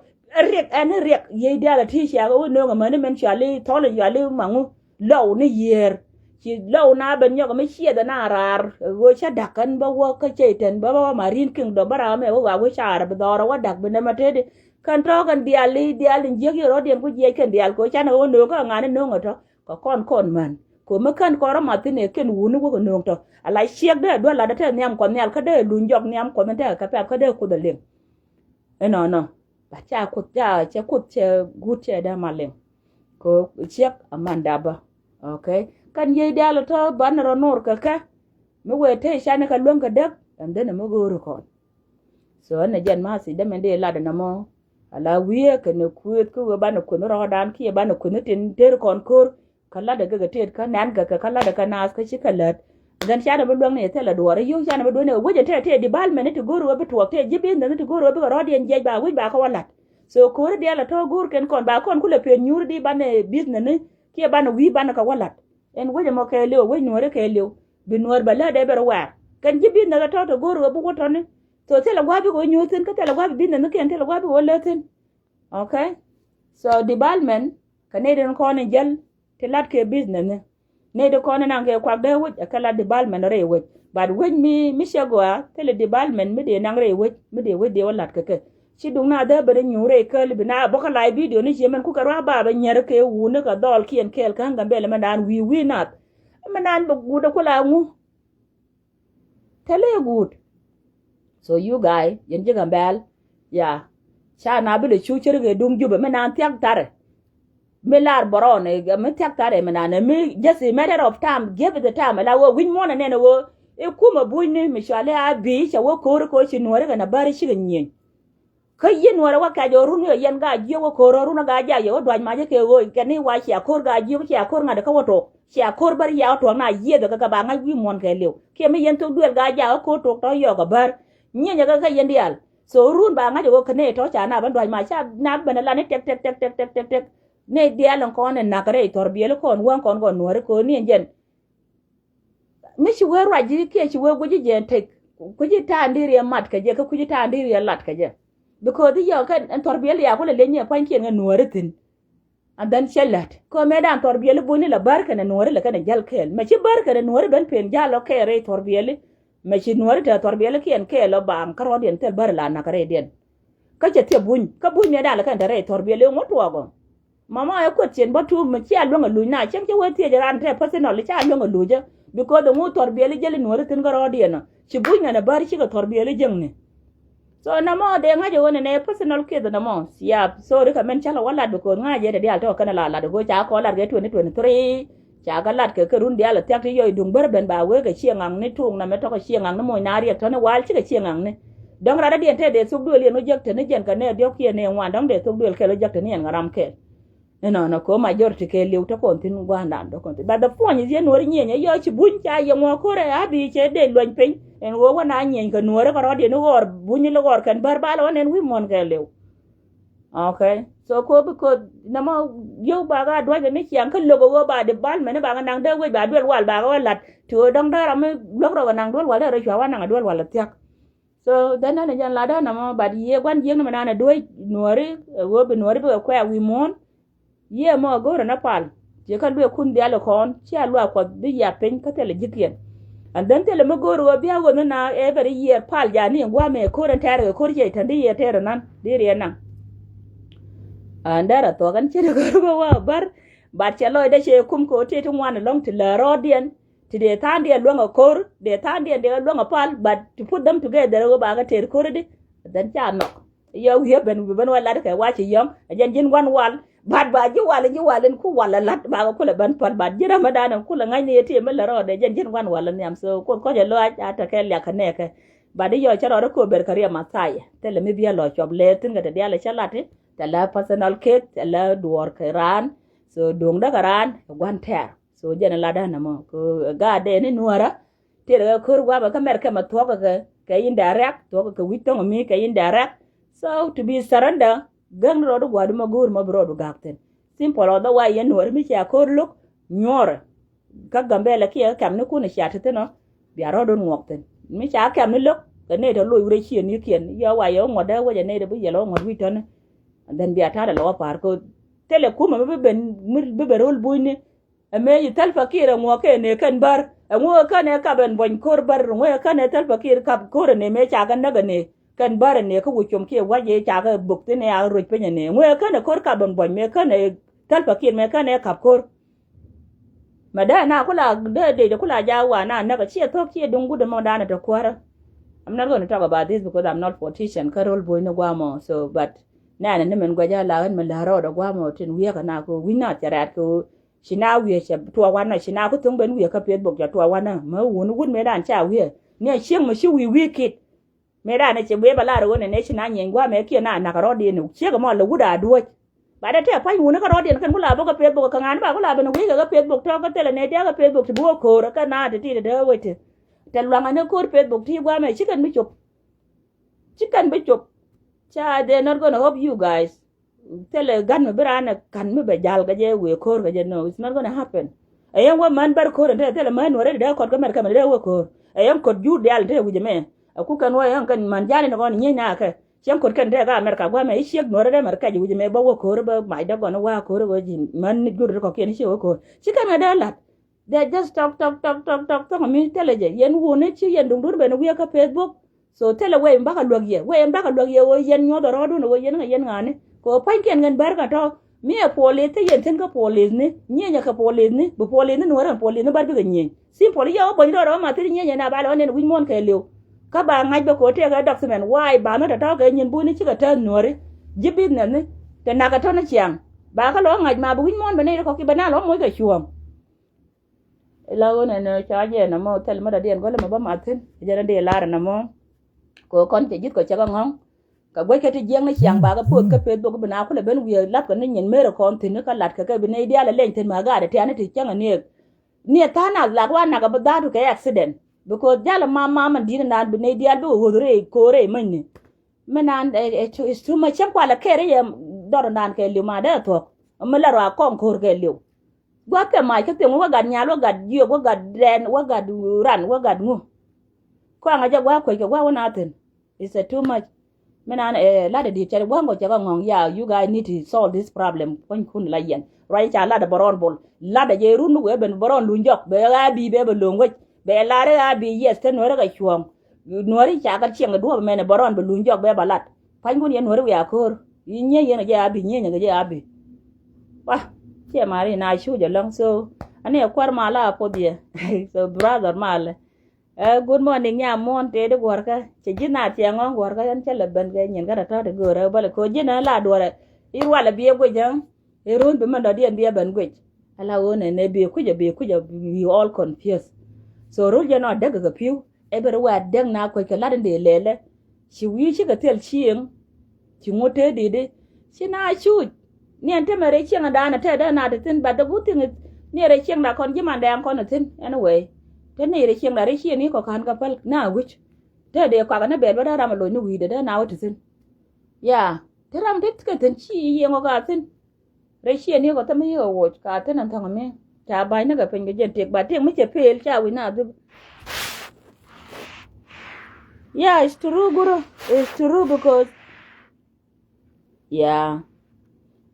Riɛk ɛn riɛk yiey diaal ɛ ti ciakɛ wä nööŋ ɛmäni mɛn cuali thɔl in cuali maŋu. Lɔw ni yiëër ci lɔw na ben nyɔk mi ciɛth ɛn a raar ɣöö cä da̱k kɛn bä wä kä cɛy tɛn bä bä wä marin kingdom bä ram ɛ wä wa wä caar bi dhɔɔr ɛ wä da̱k bi nɛmɛ teti. Kɛn tɔ̱ kɛn diaal i̱ diaal in jiäk yɛ rɔ̱diɛn ku jiɛc kɛn diaal kɛ wä canɛ wä nööŋ kä ŋa̱n in nööŋ ɛ tɔ̱. Kɛ kɔn kɔn män kɛ mi kän kɔn rɔ math thi̱n ɛ kɛn wuni wäkɛ nööŋ tɔ̱. Ala ciɛk dee duel lat ɛ te nhiam kuɔth nhial kä dee luny jɔk nhiam kuɔth in tekɛ kɛ pɛp kä dee kuoth ɛ liŋ. Inɔnɔ. But ca kuoth ca cɛ kuoth cɛ guut cɛ dee ma liŋ. Kɛ ciɛk a man dapä. Okay. Kän yiey diaal tɔ̱ banɛ rɔ nuur kɛ kɛ. Mi wee te canɛ kɛ luäŋ kɛ däk ɛn dhenɛ mi go̱o̱ri kɔn. So ɛn ɛ jɛn ma̱a̱ thi̱c dämɛn dee lat ɛn ɛmɔ. Ala wiee kɛnɛ kuëëth kä wee banɛ kuënh rɔɔdan kiɛ banɛ kuënh tin ter kɔn ko̱r. Kä latdɛ kɛ kɛ tet kä nɛn kɛ kɛ kä latdɛ kɛ naath kä ci kɛ lät. Then canɛ bi luäŋni ɛ thilɛ duɔɔr ɛ yio̱w canɛ bi duɔɔr ni ɛ wec ɛ tɛɛ tɛɛ development ni ti go̱o̱r ɣöö bi tuɔɔk tɛɛ ji̱ business ni ti go̱o̱r ɣöö bikɛ rɔɔdiɛn jiɛc ba wec ba kɛ wä la̱t. So ko̱ri diaal ɛ tɔ̱ go̱o̱r kɛn kɔn ba kɔn kulɛ pen nyuuri di banɛ business ni kiɛ banɛ wi̱i̱ banɛ kɛ wä la̱t. Ɛn wec ɛmɔ kɛɛliw ɛ wec nuɔ̱ɔ̱ri kɛɛliw bi nuɔ̱ɔ̱r bɛ lät ɛ bɛ rɔ waar kɛn ji̱ business ɛ tɔ̱ tɛ go̱o̱r ɣöö bi wä tɔ̱ni. So thilɛ gua̱a̱p bikɛ wä nyuur thi̱n kä thilɛ gua̱a̱p bi business ni kɛn thilɛ gua̱a̱p bikɛ wä lät thi̱n. Okay. So development kɛ nɛy tin kɔn in jäl ti lat kɛ business ni. Nɛy ti kɔn in naŋ kɛ kuak dee wec ɛ kɛ lat development rɛy wec. But wec mi mi cɛ gɔaa thilɛ development mi dee naŋ rɛy wec mi dee wec dee wä lat kɛ kɛ. Ci duŋ na dhɛ ben in nyuur rɛy käl bi na bä kä live video ni ci mɛn kukɛ rua̱a̱ ba bɛ nyɛr kɛ wuni kɛ dhɔl kiɛn kɛɛl kä Gambɛlɛ mɛn daan wi̱i̱ wi̱i̱ nath. Mɛn daan bɛ guut ɛ kula ŋu. Thilɛ guut. So you guy yɛn ji̱ Gambɛl. Ya. Ca na bi lɛ cu cär kɛ duŋ Jubɛ mi naan thiak tharɛ. Mi lar bɔrɔn mi thiak tharɛ mi naan mi just a matter of time, give it the time. La wee wi̱c muɔ̱n ɛ nɛn ɛ wee i̱ kumɛ bunyni mi cuali a bi cɛ wee ko̱ri ko̱ ci nuɔ̱ɔ̱ri kɛn a bäri cikɛ nyieny. Kä yi̱n wärä wä kɛc ɣöö run yɛ yɛn gaa jiök wä ko̱r ɣöö run ɛ gaa jak yɛ wä duac macä kɛ ɣöö kɛn i̱ wa cia ko̱r gaa jiök cia ko̱r ŋa̱t kä wä tok cia ko̱r bä ri cia wä tuɔ̱k na yiëëth kä kɛ ba ŋa̱c wi̱i̱ muɔ̱n kɛ liw kiɛ mi yɛn thok duël gaa jak ɣä ko̱r tok tɔ̱ yɔɔk ɛ bär. Nyieny ɛ kä kä yɛn diaal. So run ba ŋa̱c ɛ ɣöö kɛ nɛy tɔ̱ ca na bä duac mac ca na bä ben ɛ lan i̱ tɛk tɛk tɛk tɛk tɛk tɛk. Nɛy diaal in kɔn in na̱k rɛy thɔr biɛli kɔn wäŋ kɔn kɔn nuɔ̱ɔ̱ri ko̱r ni ɛn jɛn. Mi ci wee ruac ji̱ kiɛ ci wee guic ji̱ jɛ tek. Kui̱ci ta̱a̱ ndi̱i̱r yɛ mat kɛ jɛ kä kui̱ci ta̱a̱ ndi̱i̱r yɛ lat kɛ jɛ. Because i̱ yɔɔk kɛn ɛn thɔr biɛl ya kulɛ leny yɛ pua̱nykiɛn kɛ nuääri thi̱n. And then cɛ lät kɛ mëë dan thɔr biɛli bunyni la bär kɛnɛ nuääri lɛ kɛnɛ jäl kɛɛl mɛ ci bär kɛnɛ nuääri ben pen jal lɔ kɛɛl rɛy thɔr biɛli. Mɛ ci nuääri te thɔr biɛli kiɛn kɛɛl lɔ baaŋ kä rɔɔdiɛn thil bär la nak rɛydiɛn. Kä cɛ thiɛ buny kä buny mëë dan lɛ kɛnɛ te rɛy thɔr biɛli ŋu tuɔɔk ɔ. Mama ɛ kuoth cien bä tuum mi cia luäŋ ɛ luc na cieŋ cä wee thiec ran te personal ca luäŋ ɛ luc ɛ. Because ɛŋu thɔr biɛli jäli nuɔri thi̱n kä rɔɔdiɛn ɔ ci buc ŋɛn ɛ bär cikɛ thɔr biɛli jäŋni. So nɔmɔ dee ŋa̱c ɛ ɣöö nɛnɛ personal case nɔmɔ. Yap, sorry kɛ mɛn cä lɛ wä lat because ŋa̱c ɛ te diaal tɔ̱ kɛn ɛ la lat ɛ ɣöö ca kɔn lat kɛ twenty twenty-three. Ca kɛ lat kɛ kɛ run diaal ɛ thiak ti yɔc duŋ bär ben ba wee kɛ cieŋ ŋaŋni tuŋ nɔmɛ tɔ̱ kɛ cieŋ ŋaŋni moc na riɛk tɔ̱ni wal cikɛ cieŋ ŋaŋni. Dɔ̱ŋ rat dɔ̱diɛn te dee thok duëël yɛn wä jek te ni jɛn kɛ nɛ diɔ̱k kiɛ nɛ ŋuan dɔ̱ŋ dee thok duëël kɛl wä jek te ni yɛn ŋa̱ ram kɛl. Inɔnɔ kɛ ɣöö majority kɛ liw te kɔn thi̱n gua̱a̱ndan te kɔn thi̱n. But the point is yɛn nuɔ̱ɔ̱ri nyieny ɛ yɔc ci buny ca yɛ ŋuɔ ko̱rɛ a bi cɛ dee luany piny. Ɛn ɣöö wä na nyieny kɛ nuɔ̱ɔ̱ri kɛ rɔ̱diɛn i̱ ɣɔr buny i̱ lɛ ɣɔr kɛn bär bal wä nɛn wi̱i̱ muɔ̱n kɛ liw. Okay. So ko bi ko nɛmɔ yio̱w ba ka dua̱cɛ ni ciaŋ kä lo̱k ɛ ɣöö ba di bal mɛn i̱ ba kɛ naŋ dee wec ba duel wal ba kɛ wä la̱t. Ti ɣöö dɔ̱ŋ dee ram mi luäk rɔ kɛ naŋ duel wal dee rɔ cua wä naŋ ɛ duel wal ɛ thia̱k. So then nɛn ɛ jɛn latdä nɔmɔ, but yiëë gua̱n jiäkni mi naan ɛ duec nuɔ̱ɔ̱ri ɛ ɣöö bi nuɔ̱ɔ̱ri bikɛ kuɛ̈ɛ̈ wi̱i̱ muɔ̱ɔ̱n. Yiëë mɔ ɛ go̱o̱rɛ ni pal ciɛ kä luëë kun dhial ɛ kɔn cia luaak kuɔth bi yap piny kä thilɛ ji̱kiɛn. And then thilɛ mi go̱o̱rɛ ɣöö bia ɣöö ni na every year pal jani in gua̱a̱mɛ ko̱r ɛn tɛɛrɛ kɛ ko̱r ciɛ tɛn di yɛ tɛɛrɛ nan di riɛ naŋ. And dɛrɛ thuɔ̱k ɛn ciɛ ni go̱o̱rɛ ɣöö wä bär. But cɛ lɔcdɛ cɛ kum kɛ ɣöö tëë ti ŋuan ɛlɔ̱ŋ ti lä rɔɔdiɛn. Ti dee tha̱a̱ŋdiɛn luäŋ a ko̱r, dee tha̱a̱ŋdiɛn dee luäŋ a pal, but to put them together ɣöö ba kɛ tëër ko̱r i̱di, then ca nhɔk. Yɛ wi̱i̱ ben, ben wä lat kɛ wa̱c i̱ yɔ̱ŋ, ɛ jɛn ji̱n gua̱n wal, but ba ji̱ wal, ji̱ wal in ku wal a la̱t, ba kɛ kulɛ ben pal, but ji̱ rämädan in kulɛ ŋa̱cni yɛ ti mi lɛ rɔɔdɛ, jɛn ji̱n gua̱n wal in nhiam. So Kuoth kɔc ɛ lɔaac, a tekɛ liak kɛ nɛɛkɛ. But i̱ yɔ cä rɔɔdɛ ko̱ ber kɛ riɛm Mɛthia, thilɛ mi biɛ lɔ cuɔp lɛ thi̱n kɛ te diaal ɛ cä lat i̱, thilɛ personal case, thilɛ duɔɔr kɛ raan. So do̱ŋdä kɛ raan ɛ gua̱n tɛ̈r. So jɛn ɛ latdä nɛmɔ kɛ ɣöö ɛ gaatdɛ ni nuäärä. Tëëdɛ kɛ ko̱r gua̱a̱mɛ kä Mɛrkɛ mɛ thuɔ̱kɛ kɛ, kɛ indirect, thuɔ̱kɛ kɛ wi̱c thɔ̱ŋ mi kɛ indirect. So to be surrender, gäŋni rɔɔdu gua̱a̱du mɔ go̱o̱r mɔ bi rɔɔdu ga̱a̱k thi̱n. Simple, otherwise yɛn nuäärä mi cia ko̱r lo̱k nyuɔ̱ɔ̱rɛ. Kä Gambɛla kiɛ kɛmnikun cia te thi̱n ɔ, bia rɔɔdu ŋuɔk thi̱n. Mi ca kɛmni lo̱k kɛ nɛy tɔ loc wurɛ ciëënikiɛn, yɔ wa yɛ wä ŋuɔ̱tdä wecɛ nɛy tɔ bi yɛl wä ŋuɔ̱t wi̱c tɔ̱ni. And then bia ta̱a̱dɛ lɔ wä pa̱a̱r ko̱ thilɛ kumɛ mi bi ben, mi bi ben ro̱l bunyni. Ɛ mëë ci Salva Kiir ɛ ŋuɔ̱k kɛn ëë kɛn bär. Ɛŋu ɛ kɛn ɛ kap ɛn buɔ̱ny ko̱r bär, ɛŋu ɛ kɛn ɛ Salva Kiir kap ko̱r ɛn ëë mëë ca kɛ näk ɛn ëë kɛn bär ɛn ëë kä wä com kiɛ wac ëë ca kɛ bök thi̱n ɛ a roc piny ɛn ëë. Ɛŋu ɛ kɛn ɛ ko̱r kap ɛn buɔ̱ny mëë kɛn ɛ Salva Kiir mëë kɛn ɛ kap ko̱r. Mɛ dee na kula dee dee kula ja wa na näk ɛ ciɛ thok ciɛ duŋ guut ɛmɔ danɛ te kuäärä. I'm not gonna talk about this because I'm not politician kä ro̱l buɔ̱ny ni guamɔ. So but nɛnɛ ni mɛn guɛcä la ɣän mɛ la rɔɔdɛ guamɔ tin wiɛkä na kɛ wi̱c na cɛ rɛ̈t kɛ Ci na wiee cɛ tuɔɔk wanɔ, ci na ku thoŋ ben wiee kä Facebook cɛ tuɔɔk wanɔ. Mä wun wut mëëdan ca wiee. Ni a cieŋ mi ci wi̱i̱ wi̱i̱ kit. Mëëdan ɛ cɛ wiee bɛ lar ɣöö nɛnɛ ci na nyieny gua̱a̱mɛ kiɛ na nak rɔ̱diɛn. Ciek ɛmɔ lɛ wut a duɔ̱c. Ba dee tɛɛ pua̱ny wuni kä rɔ̱diɛn kɛn ku la bä kä Facebook kä ŋa̱n ba ku la ben wi̱i̱ kɛ kä Facebook tɔ̱ kä thilɛ nɛ dia̱a̱ kä Facebook ti bi wä ko̱o̱r kä na ti ti dee wec ti. Tɛ luaŋ ɛn ɛ ko̱o̱r Facebook ti gua̱a̱mɛ ci kɛn bi cop. Ci kɛn bi cop. Ca, they not gonna help you guys. Thilɛ gan mi bi raan ɛ kan mi bɛ jal kɛ jɛ wëë ko̱r kɛ jɛ, no, it's not gonna happen. Ɛ yɛn wä män bär ko̱r ɛn te thilɛ män nuɔrɛ dee kɔt kä America mɛ dee wä ko̱r. Ɛ yɛn kɔt jur diaal te wi̱c ɛmɛ. Ɛ ku kɛn wä yɛn kɛn man jal in kɔn nyieny na kɛ. Cieŋ kɔt kɛn te kä America guamɛ i̱ ciek nuɔrɛ dee America jɛ wi̱c ɛmɛ bä wä ko̱r bä mac dee gɔn wä ko̱r bä ji̱ män jur dee kɔkiɛn i̱ ciek wä ko̱r. Ci kɛn kɛ dee la̱t. They just talk, talk, talk, talk, talk, talk mi thilɛ jɛ. Yɛn wuni ci yɛn duŋdun ben wiee kä Facebook. So thilɛ wee mi bakɛ luäk yɛ. Wee mi bakɛ luäk yɛ wee yɛn nyuɔth rɔɔdun wee yɛn ŋa yɛn ŋa̱ni. Kɛ wee pa̱ny kiɛn kɛn bär kɛ tɔ. Mi ɛ police thil yɛn thi̱n kä police ni. Nyieny ɛ kɛ police ni. Bi police ni nuɔ̱ɔ̱r ɛn police ni bär bikɛ nyieny. Simple, yɛ wä bony rɔɔdɛ wä ma thil nyieny ɛn a ba lɛ wä nɛn wi̱c muɔ̱ɔ̱n kɛ liw. Kä ba ŋa̱c bä kɛ wä tëëkɛ document. Why ba mi tɔ̱tɔ̱ kɛ nyin buni cikɛ tääth nuɔ̱ɔ̱ri. Ji̱ business ni. Tɛ nak kɛ tɔ̱ ni ciaŋ. Ba kä lɔ ŋa̱c ma bi wi̱c muɔ̱ɔ̱n bɛ nɛy kɔ̱kiɛn bɛ na lɔ moc kɛ cuɔ̱ɔ̱ŋ. Ila ɣöö nɛnɛ ca jɛ nɛmɔ thil mi dɔ̱diɛn gɔ̱lɛ mɛ bä mathin jɛ ni dee lar nɛmɔ. Kɛ ɣöö kɔn cɛ ji̱th kɔ cɛ kɛ ŋɔ̱ŋ. Kɛ guäc kɛ ti jiɛk ni ciaŋ bakɛ poth kä Facebook bi na kulɛ ben wiee lath kɛ ni nyin merɛ kɔn thi̱n kä lat kɛ kɛ bi nɛy diaal ɛ leny thi̱n ma gaatɛ tiani ti cäŋ ɛ niɛk. Niɛ tha̱a̱ŋ nath lak wa nak ɛ bi dha̱a̱tu kɛ accident. Because jal ɛ mam mam ɛn di̱t ɛn daan bi nɛy diaal bikɛ ɣöth rɛy ko̱o̱r rɛy mäcni. Mi naan ɛ, ɛ, it's too much. Cäŋ kualɛ kɛɛr i̱ yɛ dɔr naan kɛ li̱w ma dee thuɔ̱k. Mi la rua kɔŋ ko̱r kɛ li̱w. Gua̱th kɛ mac kä thiŋ wä gat nyal wä gat jiök wä gat rɛn wä gat ran wä gat ŋu. Kɔaŋ a jɛ gua̱th kuec kɛ gua̱th wä na thi̱n. It's a too much. Mi naan ɛ lat ɛ di̱i̱t cɛ gua̱th ŋɔ cɛ kɛ ŋɔ̱ŋ ya, you guys need to solve this problem. Kuɔ̱ny kun la yɛn ruac ca lat ɛ bɛ rɔɔn bol lat ɛ jɛ run mi wee ben bɛ rɔɔn luny jɔk bɛ ɣaa bi bɛ bɛ lo̱ŋ wec bɛ lar ɣaa bi yes te nuɔ̱rä kɛ cuɔ̱ɔ̱ŋ. Nuɔ̱ri ca kä cieŋ kɛ duɔ̱ɔ̱p ɛmɛnɛ bä rɔn bɛ luny jɔk bɛ bä lat. Pa̱nykun yɛn nuɔ̱ri wiaa ko̱o̱r. Yi nyieny yɛn kɛ jɛ a bi nyieny kɛ jɛ a bi. Wah, ciɛ mari na cu jɛ lɔ̱ŋ so. Ani ɛ kuäär mal a poth yɛ. So brother mal. Ɛ, good morning nya muɔ̱ɔ̱n tëëdi guɔ̱rkä. Cɛ ji̱ na thiɛŋ ɣɔ̱ŋ guɔ̱rkä yɛn cä lɛ ben kɛ nyin kä tɔ̱tɔ̱ ti göörä bä lɛ ko̱ ji̱n ɛ la duɔrɛ. I̱ rualɛ bi ɛ guic ɛ. I̱ run bi mɛn dɔ̱diɛn bi ɛ ben guic. Ala ɣöö nɛnɛ bi kui̱c ɛ bi kui̱c ɛ we all confused. So rul jɛ nɔ däk kɛ pi̱w. Ɛ bɛ rɛ wä däk na kuec kɛ lat in dee lɛlɛ. Ci wi̱i̱ cikɛ thil cieŋ. Ci ŋut te di̱t i̱ ci na cuc. Niɛn te mɛ rɛ cieŋ dan ɛ te dee na te thi̱n, but the good thing is niɛ rɛ cieŋ da kɔn ji̱ man dɛɛŋ kɔn ɛ thi̱n. Anyway, te ni rɛ cieŋ da rɛ cieŋ ni kɔ ka̱n kɛ päl na wi̱c. Te dee kɔakɛ ni bɛɛl bä dee ram ɛ loc ni wi̱i̱dɛ dee na wä te thi̱n. Ya, te ram te kɛ thi̱n ci yiëŋ ɔ ka thi̱n. Rɛy ciëëni kɔ thäm mi yikɛ woc ka thi̱n ɛn tha̱a̱ŋ mi ca ba̱ny ni kɛ piny kɛ jɛn tëk ba tëk mi cɛ pëël ca wi̱c na dhip. Yeah, it's true, guru. It's true because, yeah,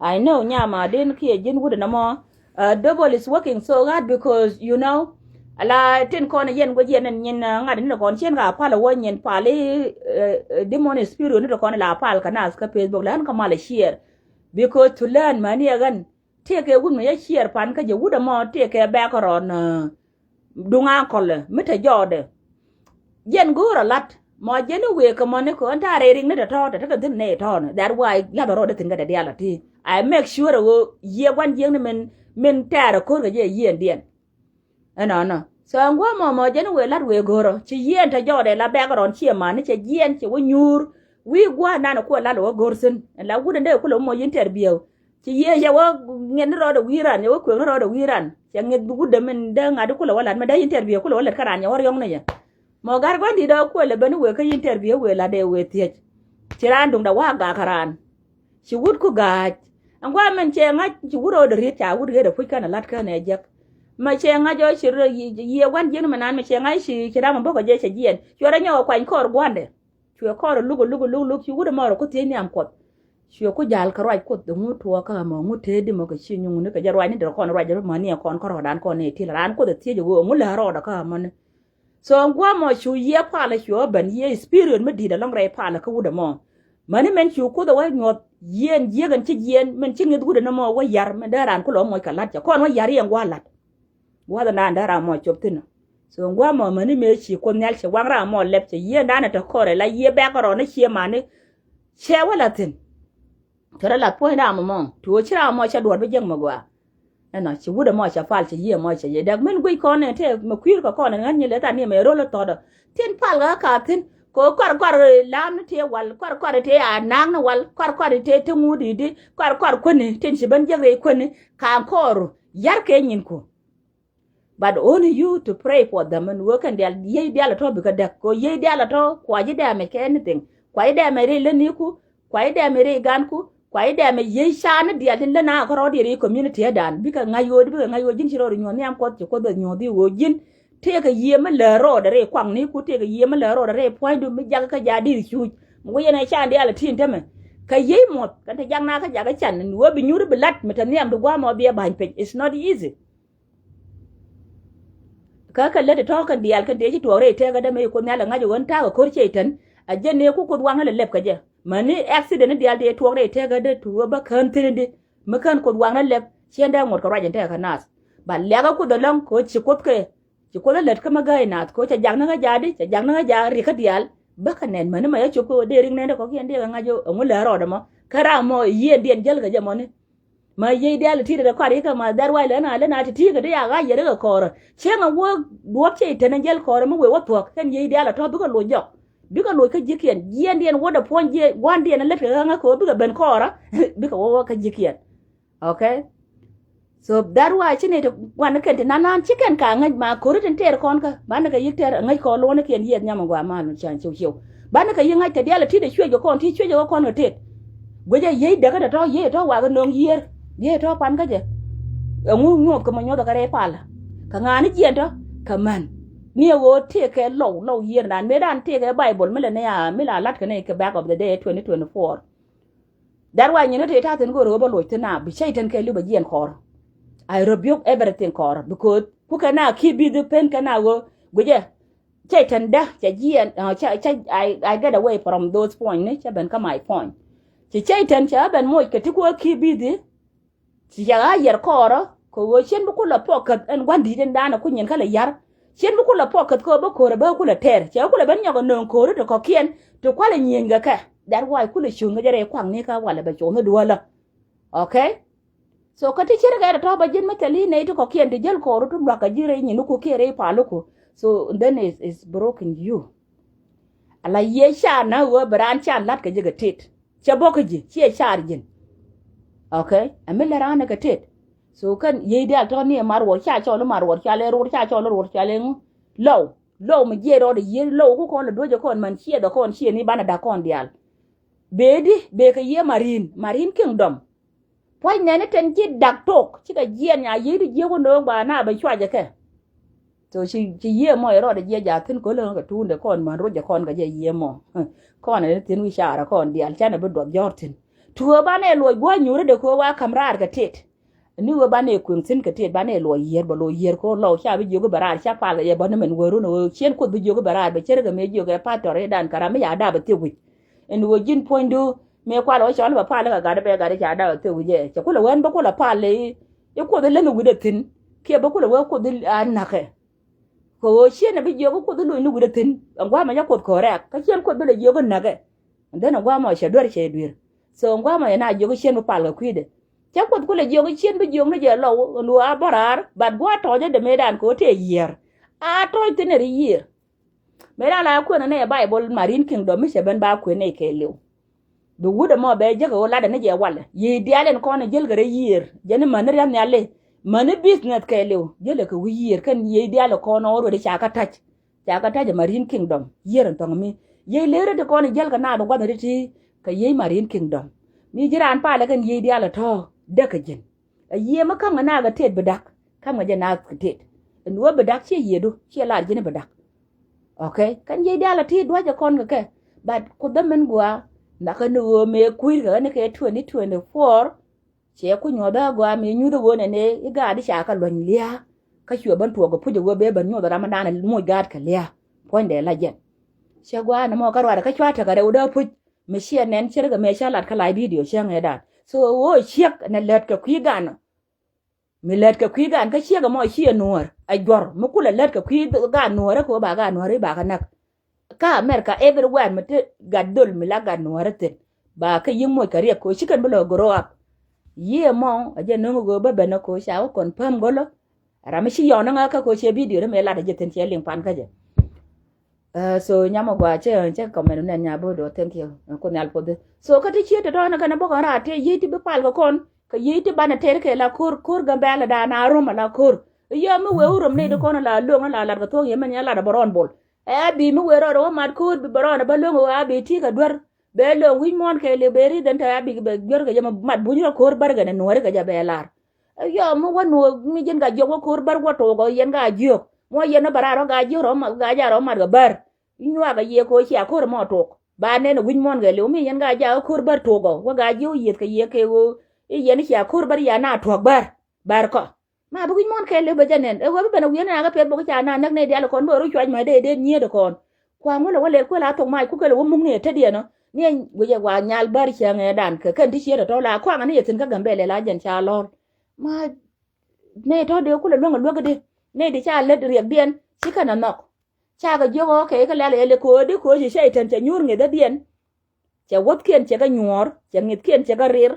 I know nyama din kiɛ ji̱n wut ɛn ɛmɔ. Uh, devil is working so hard because, you know, ala tin kɔn yɛn guic yɛn ɛn nyin, uh, ŋa̱t ni kɔn cien ka pal ɛ wä nyin pal i̱, uh, uh, demon spirit ni kɔn la pal kä nath kä Facebook la ɣän kä mal ɛ share. Because to learn mani ɛ ɣän tëëkɛ wut mi yɛ share pan kä jɛ wut ɛmɔ tëëkɛ bɛk rɔn, uh, Duŋ aŋ kɔlɛ mi te jɔɔdɛ. Jiɛn go̱o̱rä lat mɔ jiɛn i̱ wëë kɛ mɔni kɛ ɣän ta̱a̱ rɛy riŋni tɔ̱tɔ̱ tɛ tekɛ dhi̱n nɛy tɔ̱ɔ̱ni. That why lathɛ rɔɔdɛ thi̱n kä dɛ diaal ɛ ti. I make sure ɛ ɣöö yiëë gua̱n jiäkni min, min tɛ̈rɛ ko̱r kɛ jɛ yiëëndiɛn. Ɛnɔnɔ. So ɛn gua̱a̱ mɔ mɔ jɛn wëë la̱t wëë go̱rä ci yieen tɛ jɔɔdɛ la bɛ̈k rɔn ciɛ mani cɛ jiɛɛn cɛ wä nyuur. Wi̱i̱ gua̱a̱r nan ɛ kuɛ la̱t wä go̱r thi̱n ɛn la wut ɛn dee kulɛ wä mɔ yi̱n tɛr bieu. Ci yieen cɛ wä ŋiɛt ni rɔɔdɛ wi̱i̱ ran cɛ wä kuëŋ ni rɔɔdɛ wi̱i̱ ran cɛ ŋiɛt wut dee min dee ŋa̱t kulɛ wä la̱t mɛ dee yi̱n tɛr bieu kulɛ wä la̱t kä ran cɛ wä riɔ̱ŋ ni yɛ. Mɔ gar gua̱n di̱t ɔ kuɛ lɛ ben wëë kä yi̱n tɛr bieu wëë la̱t dee wëë thiec. Ci raan duŋdɛ wa̱a̱ gak kä raan. Ci wut ku ga̱a̱c. Ɛn gua̱a̱ min cɛ ŋa̱c ci wut rɔɔdɛ riet ca wut riet ɛ puc kɛn ɛ la̱t kɛn ɛ jek. Mɛ cɛ ŋa̱c ɔ ci rɔ yiëë gua̱n jiäkni mi naan mɛ cɛ ŋa̱c ci ci ram ɛ bäkɔ jɛ cɛ jiɛɛn cuɛ rɔ nyɔk ɛ kuany kɔɔr gua̱ndɛ. Cuɛ kɔɔr ɛ luk ɛ luk ɛ luk luk ci wut ɛmɔ rɔ ku thiec nhiam kuɔth. Cuɛ ku ja̱l kɛ ruac kuoth ɛŋu tuɔɔkä ɛmɔ ɛŋu tëëdi mɔ kɛ ci nyuŋni kɛ jɛ ruacni dee kɔn ruac jɛ mani ɛ kɔn kärɔɔdan kɔn ɛ til raan kuoth ɛ thiec ɛ ɣöö ɛŋu lɛ rɔɔdɛ kä ɛmɔni. So ɛn gua̱a̱ mɔ cu yiëë palä cuɛ ɣä ben yiëë spirit mi di̱i̱t ɛlɔ̱ŋ rɛy palä kä wut ɛmɔ. Mäni mɛn cu kuoth ɛ wä nyuɔth yiëën jiäk ɛn ci jiɛɛn mɛn ci ŋi̱th wut ɛn ɛmɔ wä yar mɛn dee raan kulɛ wä moc kɛ la̱t cɛ kɔn wä yar yɛn gua̱a̱ la̱t. Gua̱a̱th ɛn daan dee ram mɔ cop thi̱n. So ŋua̱mɔ mäni mëë ci kuoth nhial cɛ waŋ ram mɔ lɛp cɛ yiëë dan ɛ te kɔrɛ la yiëë bɛ̈k rɔn ni ciɛ mani. Cɛ wä la thi̱n. Cɛ rɔ la puɔ̱ny ram mɔ ti ɣöö ci ram mɔ cɛ duɔ̱ɔ̱r bi jiäk mɛ gɔaa. Ɛnɔ ci wut ɛmɔ cɛ pal cɛ yiëë mɔ cɛ yiëë däk min guic kɔn ɛ te mɛ kui̱r kɛ kɔn ɛ ŋän nyi lɛ than ni mɛ ro̱l ɛ thɔt ɔ. Tin pal kä ka thi̱n kɛ ɣöö kɔr kɔr lam ni tëë wal kɔr kɔr tëë a na̱a̱k ni wal kɔr kɔr tëë ti ŋut i̱di kɔr kɔr kuäni tin ci ben jiäk rɛy kuäni. Ka̱a̱ŋ kɔɔr yar kɛ nyinku. But only you to pray for them ɛn ɣöö kɛn dial yiey dial a tɔ̱ bikɛ däk kɛ ɣöö yiey dial a tɔ̱ kua ji̱ damage kɛ anything. Kua ji̱ damage rɛy lätniku kua ji̱ damage rɛy ganku kua ji̱ damage yiey ca̱a̱n ni dial tin lät na kärɔɔdiɛn rɛy community ɛ dan bikɛ ŋa̱c ɣöö di bikɛ ŋa̱c ɣöö ji̱n ci rɔɔd nyuɔ̱th nhiam kuɔth ci kuoth bɛ nyuɔ̱th i̱ ɣöö ji̱n. Tëëkɛ yiëë mi lär rɔɔdɛ rɛy kuakniku tëëkɛ yiëë mi lär rɔɔdɛ rɛy puɔ̱nydu mi jakä kä ja̱ di̱t cuuc. Mi wä yɛn ɛ ca̱a̱n dial a ti̱i̱n tämɛ kɛ yiey muɔ̱th kɛn te jak na kä jakä can ɛn ɣöö bi nyuuri bi la̱t mi te nhiam ti gua̱a̱mɔ biɛ ba̱ny piny. It's not easy. Kä kɛ lät tɔ̱ kɛn diaal kɛn tëë ci tuɔɔk rɛy tëkädä mëë ci kuoth nhial ɛ ŋa̱c ɛ ɣän ta̱a̱ kɛ ko̱r ciɛc tän. A jɛn ni ku kuoth waŋni lɛ lɛp kɛ jɛ mäni accident ni diaal tëë tuɔɔk rɛy tëkädä tuɔɔk bä kään thi̱n di. Mi kään kuoth waŋni lɛp ciɛn dee ŋuɔ̱t kɛ ruac in tɛk kɛ naath. Ba liakä kuoth ɛlɔ̱ŋ kɛ ɣöö ci kuoth kɛ ci kuoth ɛ lät kä mi gäi naath kɛ ɣöö cɛ jak ni kä ja̱a̱di cɛ jak ni kä ja̱a̱ rikä diaal. Bä kɛ nɛn mäni ma yɛ cop kɛ ɣöö dee rik nɛn dee kɔ̱kiɛn dee kɛ ŋa̱c ɣöö ɛŋu lär rɔɔdɛ mɔ kä ram mɔ yiëëndiɛn jäl kɛ jɛ mɔni. Ma yiey diaal ti̱i̱t rɛ kɔaar ikä ma that why lɛn a lɛn a ti ti̱i̱ kɛ di a ɣa̱c yɛ ri kɛ kɔɔrä. Cieŋ a wä duɔ̱p cɛ itɛn a jɛl kɔɔrä mi wëë wä thuɔ̱k kɛn yiey diaal a tɔ̱ bikɛ loc jɔk. Bikɛ loc kä ji̱kiɛn jiɛndiɛn wädɛ puɔ̱ny jiɛ gua̱ndiɛn a lät kɛ ɣäŋä kɛ wä bikɛ ben kɔɔrä. Bikɛ wä wä kä ji̱kiɛn. Okay. So that why ci ni ti gua̱n kɛn ti nan nan ci kɛn ka ŋäc ma ko̱ri tin tɛɛr kɔn kä banɛ kɛ yi̱k tɛɛr ŋäc kɔn luɔ̱nikiɛn yiɛth nyam a gɔaa mal mi can ciw ciw. Banɛ kɛ yi̱k ŋa̱c tɛ diaal a ti̱t a cuec kɛ kɔn ti cuec kɛ kɔn kɛ tet. Guic a yiey däkä tɔ̱tɔ̱ yiey tɔ̱ wakɛ nöŋ yiër yiey tɔ̱ pan kä jɛ. Ɛŋu nyuɔth kɛ mɔ nyuɔth kɛ rɛy pal. Kɛ ŋa̱a̱n jiɛn tɔ̱ kɛ män. Ni ɛ ɣöö tëëkɛ lɔw lɔw yiër nan mëë dan tëëkɛ Baibol mi lɛ ni a mi la la̱t kɛ ni kɛ back of the day twenty twenty-four. That why nyin ni tëë ta̱thi̱n go̱o̱r ɣöö bä loc thi̱n a bi cäy tɛn kɛ li̱p a jiɛn kɔɔr. I rebuke everything kɔɔr because kukɛ na ki̱ bi̱thi pen kɛ na ɣöö guic ɛ. Cɛ tɛn dä cɛ jiɛn cɛ cɛ I, I get away from those point ni cɛ ben kä my point. Cɛ cɛ tɛn cɛ ben moc kɛ ti kuɛ ki bithi. Ci cɛ ɣä yɛr kɔɔrä kɛ ɣöö cien bi kulɛ pɔk käth ɛn gua̱n di̱t ɛn da̱a̱n ɛ ku nyin kä lɛ ya̱r. Cien bi kulɛ pɔk käth kɛ ɣöö bä ko̱rä bä kulɛ tɛr cɛ kulɛ ben nyɔk ɛ nööŋ ko̱rä ti kɔ̱kiɛn ti kualɛ nyieny kɛ kɛ. That why kulɛ cuŋ kɛ jɛ rɛy kuaŋni kä walɛ bɛ cuŋ ni duɔlä. Okay. So kä ti cir kɛ tɔ̱ bä ji̱n mi thil i̱ nɛy ti kɔ̱kiɛn ti jäl kɔɔr ti luakä ji̱ rɛy nyin ni kukiɛn rɛy paliku. So then is is broken you. Ala yiëë car na ɣöö bi raan can la̱t kɛ ji̱ kɛ tet cɛ bɔ̱k kä ji̱ ciɛ car ji̱n. Okay. Ɛ mi lɛ raan ɛ kɛ tet. So kɛn yiëë diaal tɔ̱ ni ɛ mar ruɔr ca cɔl i̱ mar ruɔr ca lɛ ruɔr ca cɔl i̱ ruɔr ca lɛ ŋu. Lɔw lɔw mi jiɛc rɔɔdɛ yiëë lɔw ku kɔn lɛ duɔ̱cɛ kɔn män ciɛ dɔ kɔn ciɛ ni banɛ da̱k kɔn diaal. Bëëdi bëë kɛ yiëë marin marin kingdom. Pua̱c nɛni tɛn ci dak tok cikɛ jiɛn nya yiey ti jiek wä no̱o̱ŋ ba na bɛ cuacɛ kɛ. So ci ci yiëë mɔ irɔɔdɛ jiɛ jaathin ko̱lä ŋä kɛ tuundɛ kɔn män rucɛ kɔn kɛ jɛ yiëë mɔ. Kɔn ɛn thi̱n wi̱c caarä kɔn diaal canɛ bi duɔth jɔ̱ɔ̱r thi̱n. Tuɔɔ banɛ luɔc gua̱a̱c nyuuri dee ko̱ wa ka̱m raar kɛ tet. Ni ɣöö banɛ kueŋ thi̱n kɛ tet banɛ luɔc yiër bɛ loc yiër ko̱ lɔw ca bi jiök i̱ bɛ raar ca pal kɛ jɛ bä ni mɛn wä run ɣöö cien kuoth bi jiök i̱ bɛ raar bɛ cär kɛ mëë jiök ɛ pathɔr i̱ dan kɛ ram mi ca dap bɛ thiek wi̱c. Ɛn ɣöö ji̱n puɔ̱nydu mëë kual ɣä cɔl bɛ pal i̱ kɛ gat i̱ bɛ gat i̱ ca dap bɛ thiek wi̱c ɛ cɛ kulɛ wän bä kulɛ pal i̱ i̱ kuoth i̱ leny i̱ wi̱cdɛ thi̱n kiɛ bä kulɛ wä kuoth i̱ a na̱kɛ. Kɛ ɣöö ciën ɛ bi jiök i̱ Kuoth i̱ lony ni wi̱cdɛ thi̱n, ɛn gua̱a̱mɔ cä Kuoth kɔɔr rɛ̈k, kä ciën Kuoth bi lɛ jiök i̱ näkɛ. And then ɛn gua̱a̱mɔ cɛ duer cɛ duer. So ɛn gua̱a̱mɔ yɛ na jiök i̱ ciën bi pal kɛ kui̱dɛ. Cä Kuoth ku lɛ jiök i̱ ciën bi jiök ni jɛ lɔw ɛn ɣöö a bä raar, but gua̱a̱ tɔ̱ɔ̱cä dee mëëdan kɛ ɣöö tëë yiër. A tɔ̱ɔ̱c thi̱n ɛ ri yiër. Mëëdan la kuën ni ɛ Baibol Marine Kingdom mi cɛ ben ba kuën ni kɛɛliw. Bi wut ɛmɔ bɛ jäk ɛ ɣöö latdɛ ni jɛ walɛ. Yiëë diaal ɛn kɔn ɛ jiälkɛ rɛy yiër. Jɛn i̱ mäni ria̱th nhiali. Mäni business kɛɛliw. Jiälɛ kɛ wi̱i̱ yiër kɛn yiëë diaal ɛ kɔn ɛ ɣöö ruet i̱ ca kä ta̱c. Ca kä ta̱c ɛ Marine Kingdom. Yiër ɛn thɔ̱ŋ mi. Yiëë lëërä ti kɔn ɛ jiälkɛ naath ɛ gua̱th ɛ ti ti kɛ yiëë Marine Kingdom. Mi ji̱ raan palɛ kɛn yiëë diaal ɛ tɔ̱. Däk kɛ ji̱n. Ɛ yiëë mi ka̱mkɛ naath kɛ tëët bi da̱k. Ka̱mkɛ jɛ naath kɛ tëët. Ɛn ɣöö bi da̱k ciɛ yiëëdu. Ciɛ lar ji̱n i̱ bi da̱k. Okay, kɛn jiɛc diaal a ti dua̱cɛ kɔn kɛ kɛ. But Kuoth dämɛn gua, nhakɛ ni ɣöö mëë kui̱r kɛ ɣän kɛ twenty twenty-four. Cɛ ku nyuɔ̱th a gua mëë nyuth ɣöö nɛnɛ i̱ gaat i̱ ca kɛ luɔ̱ny lia̱a̱. Kä cuɛ ben tuɔɔk kɛ puc ɣöö bee ben nyuɔ̱th ram dan moc gaat kɛ lia̱a̱. Puɔ̱nydɛ la jɛn. Cɛ gua nɛ mɔ kä ruaadɛ kä cua tekɛ rɛw dee puc. Mi ciɛ nɛn cɛ rikɛ mëë cä lat kä live video cä ŋɛɛdan. So ɣöö ciek nɛ lät kɛ kui̱ ganɔ. Mi lät kɛ kui̱ gan kä ciek ɛmɔ ciɛ nuɔ̱ɔ̱r ɛ juɔ̱r mi kulɛ lät kɛ kui̱ gan nuɔ̱ɔ̱r ɛ kɛ ɣöö ba gan nuɔ̱ɔ̱r i̱ ba kɛ näk. Kä America everywhere mi te gat dhol mi la gat nuɔ̱ɔ̱r ɛ thi̱n ba kɛ yi̱k moc kɛ riɛk kɛ ɣöö ci kɛn bi lɔ grow up. Yiëë ɛmɔ ɛ jɛ no̱ŋ ɛ ɣöö bä ben ɛ kɛ ɣöö ca wä confirm gɔlä. Ram mi ci yɔn ɛ ŋäk kä kɛ ɣöö ciɛ video ni mëë lat ɛ jɛ thi̱n ciɛ liŋ pan kä jɛ. Uh, so nyam a gua cɛ cɛ comment nɛ nya bodo, thank you. Ko nyal podhi. So kä ti ciet tɔtɔ na kana bok ara te yi ti bi pal ka kon. Ka yi ti bana ter ke la kor kor Gambɛla da na rom la kor. Yo mi we urom ne de kon la long la lat ka thong ye men ya la da baron bol. E bi mi we ro ro mat kor bi baron ba long wa bi ti ka dwar. Be long wi mon ke le be ri den ta bi be dwar ka jama mat bunyro kor bar ga ne nori ka ja be lar. Yo mi wa no mi jin ga jok wa kor bar wa to go yen ga jok. Mo yen na bararo ga jiro ma ga jaro mat ga bar. I̱ nyuak a yiëë kɛ ɣöö cia ko̱r ɛmɔ tuɔk. Ba nɛn ɛ wi̱c muɔ̱ɔ̱n kɛ li̱w mi yɛn ka jaak ɛ ko̱r bär tuɔk ɔ wä ka ji̱ wä yiëth kɛ yiëë kɛ ɣöö i̱ yɛn cia ko̱r bär ya na tuɔk bär bär kɔ. Ma bi wi̱c muɔ̱ɔ̱n kɛ li̱w bɛ jɛ nɛn ɛ ɣöö bi ben ɛ wi̱i̱ na kɛ piɛth bok ca na näk nɛy diaal ɛ kɔn bä rɔ cuac mɛ dee dee nyiet ɛ kɔn. Kua̱ŋ wä lɛ wä lɛ kuël a thok mac ku kɛ lɛ wä muk ni ɛ tetdiɛn ɔ ni ɛ wecɛ wa nyal bär ciɛŋɛ dan kɛ kɛn ti ciet ɛ tɔ̱ la kua̱ŋ ni yɛ thi̱n kä Gambɛla la jɛn ca lɔ̱r. Ma nɛy tɔ̱ dee kulɛ luäŋ ɛ luäk di nɛy di ca lät riɛkdiɛn ci kɛn ɛ nhɔk. Cakɛ jiök ɣɔ̱ɔ̱k kɛ ikä lɛl yɛl i̱ ko̱o̱di ko̱o̱ci cɛy-tan cɛ nyuur ŋi̱th ɛ diɛn. Cɛ wuɔ̱thkiɛn cɛ kɛ nyuɔ̱ɔ̱r cɛ ŋi̱thkiɛn cɛ kɛ rir.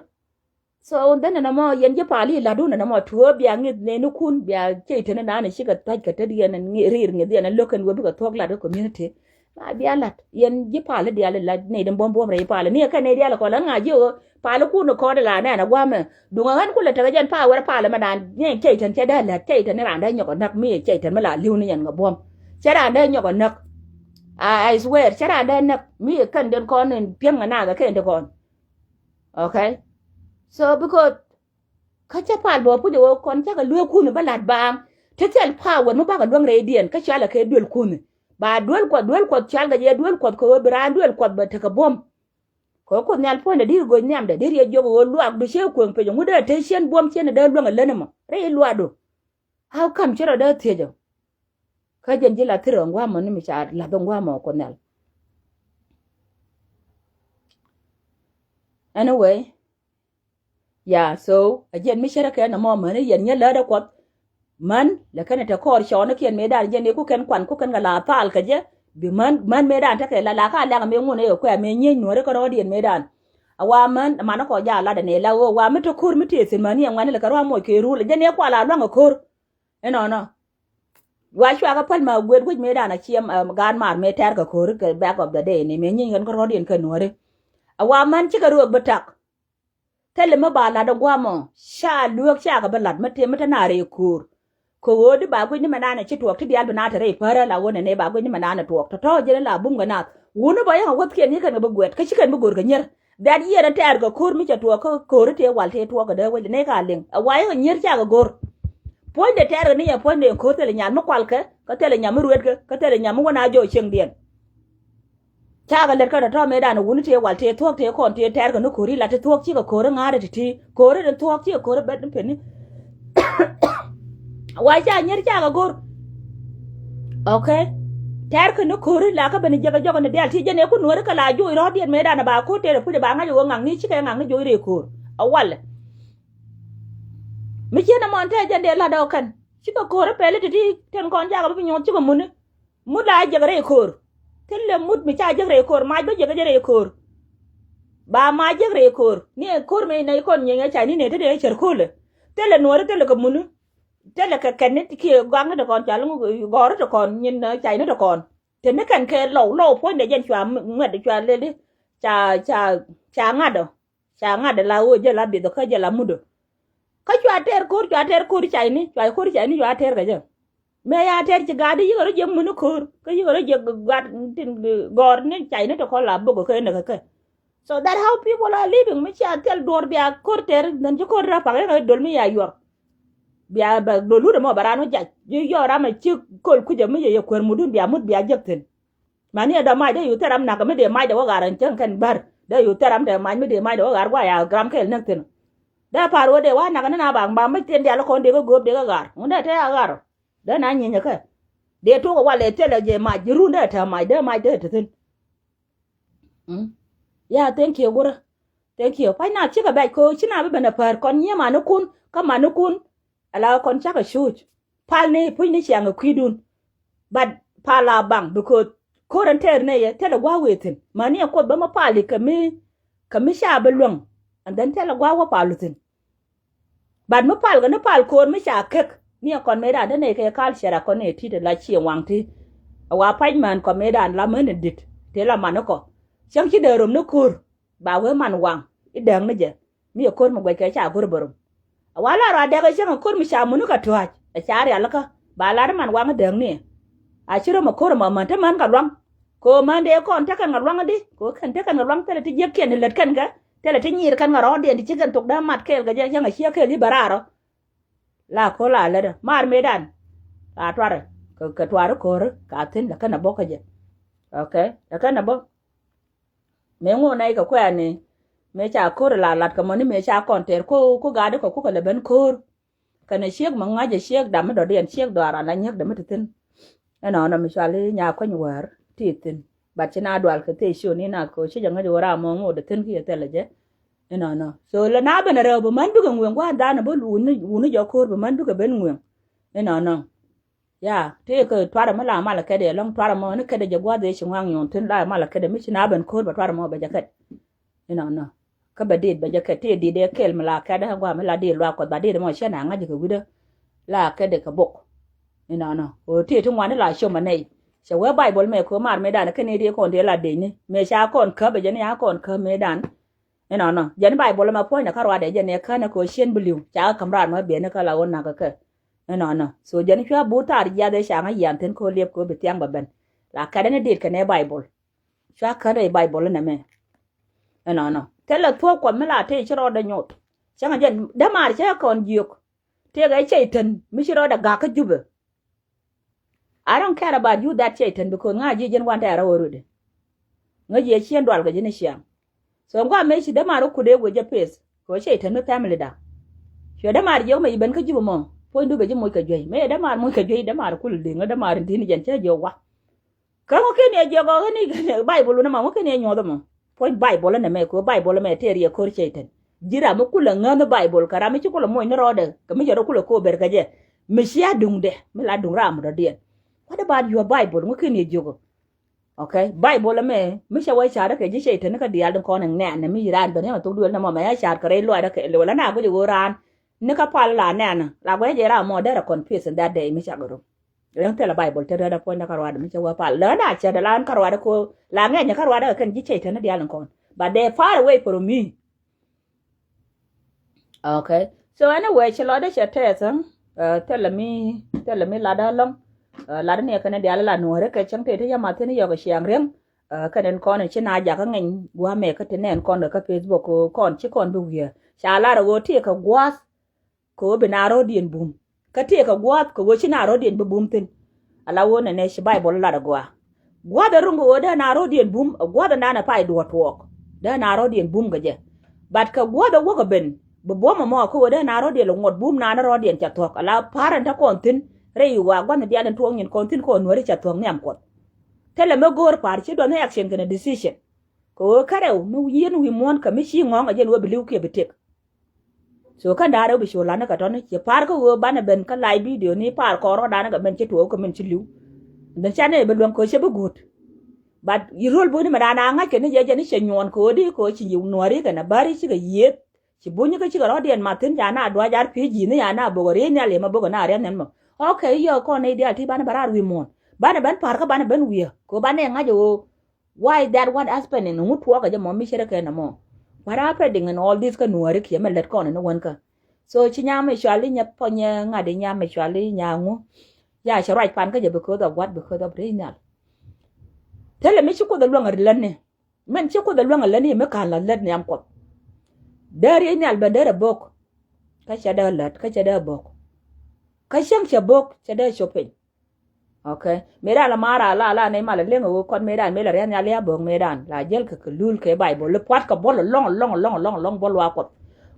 So dhän ɛn ɛmɔ yɛn ji̱ pal i̱ la̱t wun ɛn ɛmɔ tuɔ̱ɔ̱p bia ŋi̱th nɛɛnikun bia cɛy-tan inan i̱ cikɛ thua̱c kɛ tet yɛn rir ŋi̱th yɛn ɛ lo̱k kɛn wee bikɛ thuɔ̱k lat ɛ community. Ma bia la̱t yɛn ji̱ pal i̱ diaal i̱ la̱t nɛy däm buɔ̱m buɔ̱m rɛy pal ni ɛ kɛn nɛy diaal ɛ kɔn la̱t ŋa̱c ji̱ ɣöö pal i̱ kun ɛ kɔɔd ɛ la nɛn ɛ gua̱mɛ. Duŋ ɛ ɣän kulɛ tekɛ jɛn pal wɛr pal ɛ mɛ dan nɛy cɛy-tan cɛ dee la̱t cɛy-tan i̱ ran dee nyɔk ɛ näk mi cɛy-tan mi la li̱w ni yɛn kɛ buɔ̱m. Cɛ raan dee nyɔk ɛ näk. I swear cɛ raan dee näk mi kɛn den kɔn in piɛŋ kɛ naak kɛ kɛn ti kɔn. Okay. So because kä cä pal bä puc ɛ ɣöö kɔn cakɛ lueek kunh bä la̱t baaŋ. Ti thil power mi bakɛ luäŋ rɛydiɛn kä cɔalɛ kɛ duel kunh. Ba duel kuɔth duel kuɔth cɔal kɛ jɛ duel kuɔth kɛ ɣöö bi raan duel kuɔth bɛ tekɛ buɔ̱m. Kɛ ɣöö kuoth nhial puɔ̱nydɛ di̱t goc nhiamdɛ di̱t yɛ jiök ɣöö luaakdu cɛ kueŋ pec ŋut dee te ciɛn buɔ̱m ciɛn dee luäŋ ɛ län ɛmɔ rɛy luaakdu. How come ci rɔ dee thiecä? Kä jɛn ji̱ la thir ɣän gua̱a̱mɔ ni mi ca la̱th ɣän gua̱a̱mɔ kuoth nhial. Anyway. Ya so a jiɛn mi cärä kɛ nɔmɔ mäni yɛn nyɛ lätdä kuɔth. Män lɛ kɛn ɛ te kɔɔr cɔɔnikiɛn mëëdan jiɛn i̱ ku kɛn kuan ku kɛn kɛ la thal kɛ jɛ. Bi män män mëëdan tekɛ la la ka lɛŋ mëë ŋun ɛ kɛ kuɛ mëë nyieny nuɔ̱ɔ̱ri kɛ rɔɔdiɛn mëëdan. A wa män man kɔ ja lat ɛn ɛ la ɣöö wa mi te ko̱r mi tëë thi̱n mäni ɛ ŋuani lɛ kɛ rɔ̱ a moc kɛ ruul ɛ jiɛn i̱ kual a luaŋ ɛ ko̱r. Inɔnɔ. Wa cua kɛ päl ma guet wec mëëdan a ciɛ gaat maar mëë tɛr kɛ ko̱r kɛ back of the day ni mëë nyieny kɛn kɛ rɔ̱diɛn kɛ nuɔ̱ɔ̱ri. A wa män cikɛ röök bi tak. Thilɛ mi ba lat ɛ gua̱a̱mɔ ca lueek cakɛ bi lat mi te mi te naar ɛ ko̱o̱r. Kɛ ɣöö di ba guic ni mɛ naan ɛ ci tuɔɔk ti diaal bi naan te rɛy pärä la ɣöö nɛnɛ ba guic ni mɛ naan ɛ tuɔɔk tɔ̱tɔ̱ jiɛn la bum kɛ naath. Wuni bä yɛn ɛ wäthkiɛn ni kɛn kɛ bi guɛt kä ci kɛn bi go̱r kɛ nyier. That year ɛ tɛɛr kɛ ko̱r mi cɛ tuɔɔk kä ko̱r i̱ tëë wal tëë tuɔɔk kɛ dee wec nɛ ka liŋ ɛ wa yɛn ɛ nyier cakɛ go̱r. Puɔ̱nydɛ tɛɛr kɛ ni yɛ puɔ̱nydɛ ko̱r thilɛ nyan mi kualkɛ kä thilɛ nyan mi ruetkɛ kä thilɛ nyan mi wä na jɔɔc cieŋdiɛn. Cakɛ lät kä tɔ̱tɔ̱ mëëdan wuni tëë wal tëë thuɔ̱k tëë kɔn tëë tɛɛr kɛ ni ko̱ri la ti thuɔ̱k cikɛ ko̱ri ŋa̱a̱rä ti ti ko̱ri ni thuɔ̱k cikɛ ko̱ri bɛt ni peni. Wa ca nyier cakɛ go̱r. Okay. Tɛɛr kɛ ni ko̱ri la kä ben jiäk ɛ jɔk ni diaal ti jɛn ɛ ku nuɔ̱ri kɛ la juɔc rɔ̱ɔ̱diɛn mëëdan ba ko̱r tëë rɛ puc ba ŋa̱c ɛ ɣöö ŋa̱k ni cikɛ ŋa̱k ni juɔc rɛy ko̱r. A walɛ. Mi ciën ɛmɔ ɛn te jɛn dee la̱t ɛ ɣä kɛn. Cikɛ ko̱r ɛ pɛli ti̱ti̱ tin kɔn cakɛ bi nyuɔth cikɛ muni. Mut la jek rɛy ko̱r. Thilɛ mut mi ca jek rɛy ko̱r, mac bä jek jɛ rɛy ko̱r. Ba mac jek rɛy ko̱r ni ɛ ko̱r mi nɛy kɔn nyieny ɛ cay ni nɛ te dee cär ko̱lɛ. Thilɛ nuɔri thilɛ kɛ muni. Thilɛ kɛ kɛn ni kiɛ gɔakni ti kɔn cal gɔri ti kɔn nyin cay ni ti kɔn. Te ni kɛn kɛ lɔw lɔw puɔ̱nydɛ jɛn cua ŋuɛt cua leli ca ca ca ŋa̱t ɔ. Ca ŋa̱t ɛ la ɣöö jɛ la bith ɔ kä jɛ la mut ɔ. Kä cua tɛr ko̱r cua tɛr ko̱r cayni cua ko̱r cayni cua tɛr kɛ jɛ. Mëë ya tɛr ci gaat i̱ yikɛ rɔ jiɛk muni ko̱r kä yikɛ rɔ jiɛk gaat tin gɔɔr ni cayni ti kɔn la bok ɔ kä ni kɛ kɛ. So that how people are living mi cia thil duɔr bia ko̱r tɛr then ci ko̱r rɔ pak yɛ kɛ dol mi ya yuɔr. Bia bɛ dol wut ɛmɔ bɛ ran wä jac ji̱ yɔɔk ram ɛ ci köl kucä mi yɛ yɛ kuäär mutdun bia mut bia jiäk thi̱n. Mani ɛ dɔ̱ mac dee yu thil ram nakä mi dee mac dee wä ɣaar ɛn cäŋ kɛn bär dee yu thil ram dee mac mi dee mac dee wä ɣaar guay a gram kɛɛl näk thi̱n. Dee pa̱a̱r wä dee wa nakä ni na baŋ baŋ mi thi̱n diaal kɔn dee kä gööp dee kä ɣaar ŋun dee te a ɣaar ɔ. Dee na nyieny ɛ kɛ dee tuɔk ɛ wal ɛ thilɛ jɛ mac ji̱ run dee te mac dee mac dee te thi̱n. Mm. Ya thank you gurä. Thank you. Pa̱ny na cikɛ bɛc ko̱ ci na bi ben a päär kɔn nyiee manikun kä manikun. Ala kɔn cakɛ cuuc pal ni puc ni ciaŋ ɛ kui̱dun. But pal a baŋ because ko̱r ɛn tɛɛr nɛy ɛ thilɛ gua̱a̱k wëë thi̱n mani ɛ kuoth bä mi pal i̱ kɛ mi kɛ mi ca bi luäŋ. And then thilɛ gua̱a̱k wä pal wëë thi̱n. But mi pal kɛ ni pal ko̱r mi ca kek ni ɛ kɔn mëëdan te nɛy kɛ culture a kɔn ɛ ti̱t ɛ la ciɛ waŋ ti. Ɛ wa pac män kɔn mëëdan la män ɛ di̱t tëë la man ni kɔ cäŋ ci dee rom ni ko̱r. Ba wee man waŋ i̱ dääk ni jɛ mi ɛ ko̱r mi guɛckɛ ca go̱r bä rom. A wa la rɔ a dɛk ɛ cäŋ ɛ ko̱r mi ca muni kɛ tua̱a̱c ɛ ca rialikä ba lat i̱ man waŋ i̱ dääk ni ɛ. A ci rom ɛ ko̱r ɛmɔ män te män kɛ luaŋ. Kɛ ɣöö män dee kɔn te kɛn kɛ luaŋ i̱di kɛ ɣöö kɛn te kɛn kɛ luaŋ thilɛ ti jiäk kiɛn ti lät kɛn kɛ thilɛ ti nyiir kɛn kɛ rɔɔdiɛn ti ci kɛn thok dee mat kɛɛl kɛ jɛ cäŋ ɛ ciɛ kɛɛl i̱ bɛ raar ɔ. La ko̱r la lät ɛ maar mëëdan. La tuarɛ kɛ tuari ko̱ri ka thi̱n lɛ kɛn ɛ bä kä jɛ. Okay lɛ kɛn ɛ bä. Mëë ŋuɔ̱n nɛy kɛ kuɛɛni mëë ca ko̱r la lat kɛ mɔni mëë ca kɔn tɛr ko ko gaadi kɛ kukɛ lɛ ben ko̱r. Kɛnɛ ciek mɛ ŋa̱c ɛ ciek dam mi dɔ̱diɛn ciek dɔaar ala nyäk dam mi ti thi̱n. Ɛnɔnɔ mi cuali nya kuany wäär ti thi̱n. Bat ci na dual kɛ thie ciö ni na ko ci jɛ ŋäc wä ram mɔ ŋot ɛ thi̱n ki yɛ thɛl ɛ jɛ. Ɛnɔnɔ so lɛ na ben a rɛw bɛ män bikɛ ŋueŋ gua̱a̱n dhanɛ bä wuni wuni jɔ ko̱r bɛ män bikɛ ben ŋueŋ. Ɛnɔnɔ. Ya tëëkɛ tuarɛ mi la malɛ kɛt yɛ lɔ̱ŋ tuarɛ mɔ ni kɛt yɛ jɛ gua̱th yɛ ci ŋuaŋ nyuɔ̱n thi̱n la malɛ kɛt yɛ mi ci na ben ko̱r bɛ tuarɛ mɔ bɛ jɛ kɛt. Inɔnɔ kä bɛ dit bɛ jɛ kɛt tëë dit yɛ kɛl mi la kɛt yɛ gua̱a̱ mi la dit luaak kuɔth ba dit mɔ cɛ na ŋa̱c kɛ wi̱dä. La kɛt yɛ kɛ bok. Inɔnɔ ɣöö tëë ti ŋuani la com anɛy. Cɛ wee Baibol mɛ kɛ ɣöö mar mëëdan kä ni di kɔn di la dec ni mëë ca kɔn käp ɛ jɛ ni a kɔn käp mëëdan. Inɔnɔ jɛn Baibol ɛmɛ puɔ̱nydɛ kä ruaadɛ jɛn ɛ känɛ kɛ ɣöö cien bi li̱w ca kä käm raar mɛ biɛni kä la ɣöö nakä kɛ. Inɔnɔ so jɛn cua but taar jiath ɛ ca ŋä yian thi̱n kɛ ɣöö liɛp kɛ ɣöö bi thiaŋ bɛ ben. La kɛt ɛn i̱ dit kɛn ɛ Baibol. Cua kän rɛy Baibol ɛn ɛmɛ. Inɔnɔ thilɛ thuɔ̱k kuɔth mi la tëë ci rɔɔdɛ nyoth. Cäŋɛ jɛn dämaar cä kɔn jiök. Tëëkɛ cɛy tän mi ci rɔɔdɛ ga̱k kä Jubɛ. I don't care about you that Satan because ŋa̱ ji̱ ji̱n wan tɛ̈rä ɣöö rut. Ŋäc yɛ ciɛn dual kɛ ji̱n i̱ ciaŋ. So ŋuam mëë ci dämaar wä kut ëë guic jɛ peth kɛ ɣöö Satan mi family da. Cuɛ dämaar jiök mɛ ci ben kä Jubɛ mɔ puɔ̱nydu bɛ ji̱ moc kɛ juey mëë dämaar moc kɛ juey dämaar kul di̱ŋ dämaar in ti̱n jɛn cä jiök wa. Kä ŋuki̱n yɛ jiök ɣä ni Baibol wun ɛmɔ ŋuki̱n yɛ nyuɔth ɛmɔ. Puɔ̱ny Baibol ɛn ɛmɛ kɛ ɣöö Baibol ɛmɛ tëë riɛk ko̱r Cɛytan. Ji̱ ram mi kulɛ ŋäth ni Baibol kɛ ram mi ci kulɛ moc ni rɔɔdɛ kɛ mi cɛ rɔ kulɛ ko̱o̱p ber kɛ jɛ. Mi cia duŋdɛ mi la duŋ ram mi dɔ̱diɛn. What about your Bible? Ŋuki̱n yɛ jiök. Okay, Baibol ɛmɛ mi cɛ wä ca̱r kɛ ji̱ Cɛytan ni kä diaal ni kɔn ɛŋ nɛɛn ni mi ci raan ben yɛn ɛ thok duël ni mɔ mɛ ya ca̱r kɛ rɛy luaydä kɛ lewä la na guic ɣöö raan. Ni kä pal la nɛɛn la guic jɛ ram mɔ derɛ confuse in that day mi cakɛ rum. Ɣän thilɛ Baibol te rɛ̈t a puɔ̱nydä kä ruaadä mi cɛ wä pal lä na cɛ dɛ la ɣän kä ruaadä ko la ŋɛnyɛ kä ruaadä kɛ kɛn ji̱ Cɛytan ni diaal in kɔn. But they far away from me. Okay. So anyway, ci lɔcdä cɛ tɛth. Thilɛ mi thilɛ mi latdä lɔŋ. Latdä ni kɛn diaal la nuɔ̱ɔ̱ri kɛ cäŋ tëë ti yɛ ma thi̱n yɔk ciaŋ riɛŋ. Kɛn in kɔn in ci na jakä ŋɛny gua̱a̱mɛ kä ti nɛn kɔn kɛ kä Facebook kɔn ci kɔn bi wiee ca lar a ɣöö ti kɛ gua̱a̱th. Kɛ ɣöö bi na rɔ̱diɛn bum kä tëëk kɛ gua̱a̱th kɛ ɣöö ci na rɔ̱diɛn bi bum thi̱n. Ala ɣöö nɛnɛ ci Baibol lat agɔaa. Gua̱a̱th ɛ ruŋ kɛ ɣöö dee na rɔ̱diɛn bum ɛ gua̱a̱th ɛn dan ɛ pay duɔ̱ɔ̱t tuɔɔk dee na rɔ̱diɛn bum kɛ jɛ. But kɛ gua̱a̱th ɛ wäk ɛ ben bi buɔ̱m ɛmɔ kɛ ɣöö dee na rɔ̱diɛn lɛ ŋuɔ̱t bum na ni rɔ̱diɛn ca thuɔ̱k ala pa̱a̱r ɛn te kɔn thi̱n. Rɛy yu wa gua̱th ni diaal ɛn tuɔɔk nyin kɔn thi̱n kɔn nuääri ca thuɔ̱k nhiam kuɔth. Thilɛ mi go̱o̱r pa̱a̱r ci dɔ̱ŋ ni action kɛnɛ decision. Kɛ ɣöö kärɛw mi yieen wi̱i̱ muɔ̱ɔ̱n kɛ mi ci ŋɔ̱ɔ̱ŋ ɛ jɛn ɣöö bi li̱w kiɛ bi tëk. So kɛn da̱a̱r rɛw bi cu la̱t ni kɛ tɔ̱ni ci pa̱a̱r kä ɣöö banɛ ben kä live video ni pa̱a̱r kɔn rɔ̱dan ni kɛ min ci tuɔɔk kɛ min ci li̱w. Dhän canɛ bɛ luäŋ kɛ cɛ bi guut. But yi röl buni mɛ da̱a̱n a ŋa̱c kɛ ni jɛ jɛ ni cɛ nyuɔ̱ɔ̱n kɛ ɣöö di kɛ ɣöö ci yiw nuääri kɛ na bäri cikɛ yiëëth. Ci buny kä cikɛ rɔ̱diɛn mathin ca na duac ar pi̱i̱ ji̱ ni ca na bok ri nhial yɛ mɛ bok na riɛn nhial mɔ. Okay, yɛ kɔn nɛy diaal ti banɛ bɛ raar wi̱i̱ muɔ̱ɔ̱n. Banɛ ben pa̱a̱r kä banɛ ben wi̱i̱ kɛ ɣöö banɛ ŋa̱c ɣöö why that what happening? Ŋu tuɔɔk kɛ jɛ mɔ mi cɛ rɛ kɛ nɛ mɔ. What happening in all this kä nuääri kiɛ mɛ lät kɔn ni wän kä. So ci nyam mi cuali nyɛ pɔnyɛ ŋa̱t i̱ nyam mi cuali nyaŋu. Ya cɛ ruac pan kä jɛ because of what? Because of riɛy nhial. Thilɛ mi ci Kuoth ɛ luäŋ ɛ lät ni. Min ci Kuoth ɛ luäŋ ɛ lät ni mi ka̱n la lät nhiam Kuɔth. Dee riɛy nhial ben dee rɛ bok. Kä cɛ dee lät kä cɛ dee bok. Kä cäŋ cɛ bok cɛ dee cop piny. Okay. Mëëdan la mar a la la nɛy mal a leŋ a ɣöö kɔn mëëdan mëë la riath nhial i̱ a bo̱o̱k mëëdan la jäl kɛ kɛ lul kɛ Baibol i̱ pua̱t kɛ buɔl alɔŋ alɔŋ alɔŋ alɔŋ alɔŋ buɔl wa Kuɔth.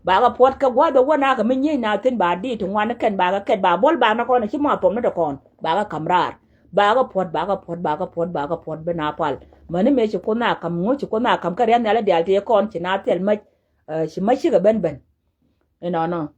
Bakɛ puɔ̱t kɛ gua̱a̱th ɛ wä na kɛ mi nyiec na thi̱n ba diit ti ŋuan ni kɛn bakɛ kɛt ba buɔl bak na kɔn a ci muath pɔm ni tɛ kɔn bakɛ ka̱m raar. Bakɛ puɔ̱t bakɛ puɔ̱t bakɛ puɔ̱t bakɛ puɔ̱t bɛ na pal. Mäni mëë ci Kuoth na ka̱m ŋu ci Kuoth na ka̱m kä riath nhial i̱ diaal ti kɔn ci na thil mäc. Ci mäc cikɛ ben ben. Inɔnɔ.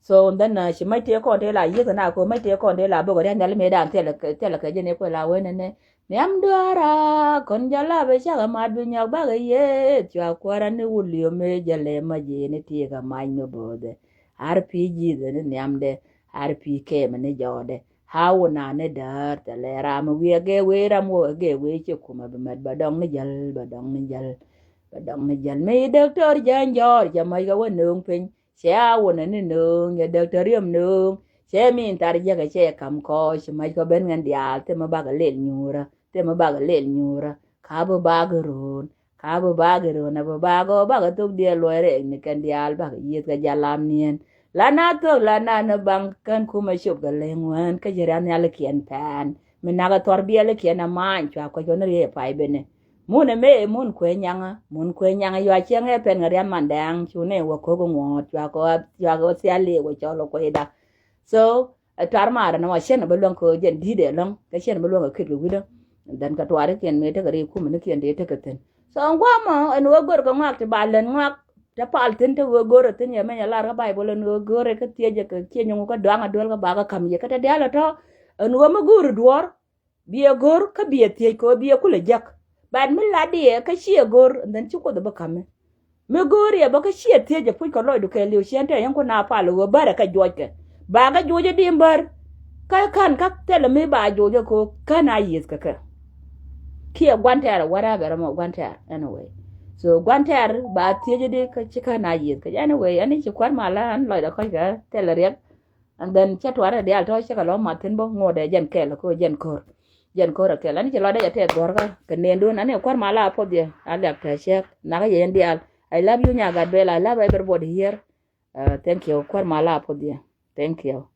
So then ci mac tëë kɔn tëë la yieth kɛ na ko mac tëë kɔn tëë la bok riath nhial mëëdan thilɛ kɛ jɛ ni kuɛ la wen ɛnɛ. Nhiam duaara kɔn jɛ la bɛ cakɛ mat bi nyɔk bakɛ yieth cua kuäärä ni wul liom mëë jɛ lɛ mac yee ni tëë kɛ mac mi bo̱o̱thɛ. Ar pi̱i̱ ji̱thɛ ni nhiamdɛ. Ar pi̱i̱ kɛmɛ ni jɔɔdɛ. Haw na ni däär thilɛ ram wiɛ gɛ wee ram wä gɛ wee ci kumɛ bi mɛt bɛ dɔŋ ni jäl bɛ dɔŋ ni jäl. Bɛ dɔŋ ni jäl mi däktɔr jɛn jɔɔr jɛ mac kɛ wä nööŋ piny. Cɛ a wunɛ ni nööŋ yɛ däk te riöm nööŋ. Cɛ min thar jiäk ɛ cɛ kam kɔc ci mac kɔ ben ŋän diaal thimɛ bakɛ lel nyuurä thimɛ bakɛ lel nyuurä. Ka bi bakɛ ro̱o̱n ka bi bakɛ ro̱o̱n a bi bakɛ ɔ bakɛ thok diɛɛl luɔc rɛɛk ni kɛn diaal bakɛ yieth kɛ jal lam niɛn. La na thok la na ni baŋ kɛn kumɛ cop kɛ leny wään kä ci riath nhialikiɛn pɛn mi nakɛ thɔr biɛlikiɛn a maany cua kuec kɔ ni riey ɛ pay benɛ. Mun ɛ mëë mun kuɛ nyaŋä mun kuɛ nyaŋä yua cieŋ ɛ pɛn kɛ riath man dɛɛŋ cu nɛ wä ko̱k ŋuɔ̱ɔ̱t cua kɛ wä thiali wä cɔl wä kuecda. So ɛ tuar maarä ni wä cien ɛ bä luäŋ kɛ jɛn di̱i̱t ɛ lɔ̱ŋ kɛ cien ɛ bä luäŋ kɛ kit kɛ wi̱dä. Dhän kɛ tuarikiɛn mëë tekɛ ri kumɛ nikiɛn dee tekɛ thi̱n. So ŋuamɔ ɛn wä gör kɛ ŋuak ti ba lɛn ŋuak te pal thi̱n te wä gör ɛ thi̱n yɛ mɛn yɛ lar kä Baibol ɛn wä gör ɛ kä thiecɛ kɛ cieny ŋu kä duaŋ ɛ duel kä bakɛ ka̱m yɛ kä te diaal ɛ tɔ̱. Ɛn wä mi gör ɛ duɔ̱ɔ̱r. Biɛ go̱r kä biɛ thiec kɛ ɣöö biɛ kulɛ jek. But mi lat diɛ kä ciɛ go̱r and then ci Kuoth bi ka̱mi. Mi go̱r yɛ bä kä ciɛ thiec ɛ puc kɛ lɔcdu kɛɛliw ciɛn tɛ yɛn kun a pal ɣöö bärɛ kɛ juɔckɛ. Ba kɛ juɔc ɛ di̱i̱m bär. Kä ka̱n kä thilɛ mi ba juɔc ɛ kɛ ɣöö ka̱n a yiëth kɛ kɛ. Kiɛ gua̱n tɛɛr ɛ wärä bɛ rɔmɔ gua̱n tɛɛr anyway. So gua̱n tɛɛr ba thiec ɛ di kä ci ka̱n a yiëth kɛ anyway ɛn ci kua̱r mal an lɔcdɛ kɔc kɛ thilɛ riɛk. And then cä tuarɛ diaal tɔ̱ cä kɛ lɔ mat thi̱n bä ŋuɔ̱tdɛ jɛn kɛl kä jɛn ko̱r. Jɛn ko̱r ɛ kɛl ani ci lɔtdɛ jɛ tɛth guɔ̱rkä kɛ nendun ani kua̱r ma la puɔth yɛ a liak tɛ cɛk nakä yɛ yɛn diaal. I love you nya gat bel I love everybody here. Uh, thank you kua̱r ma la puɔth yɛ. Thank you.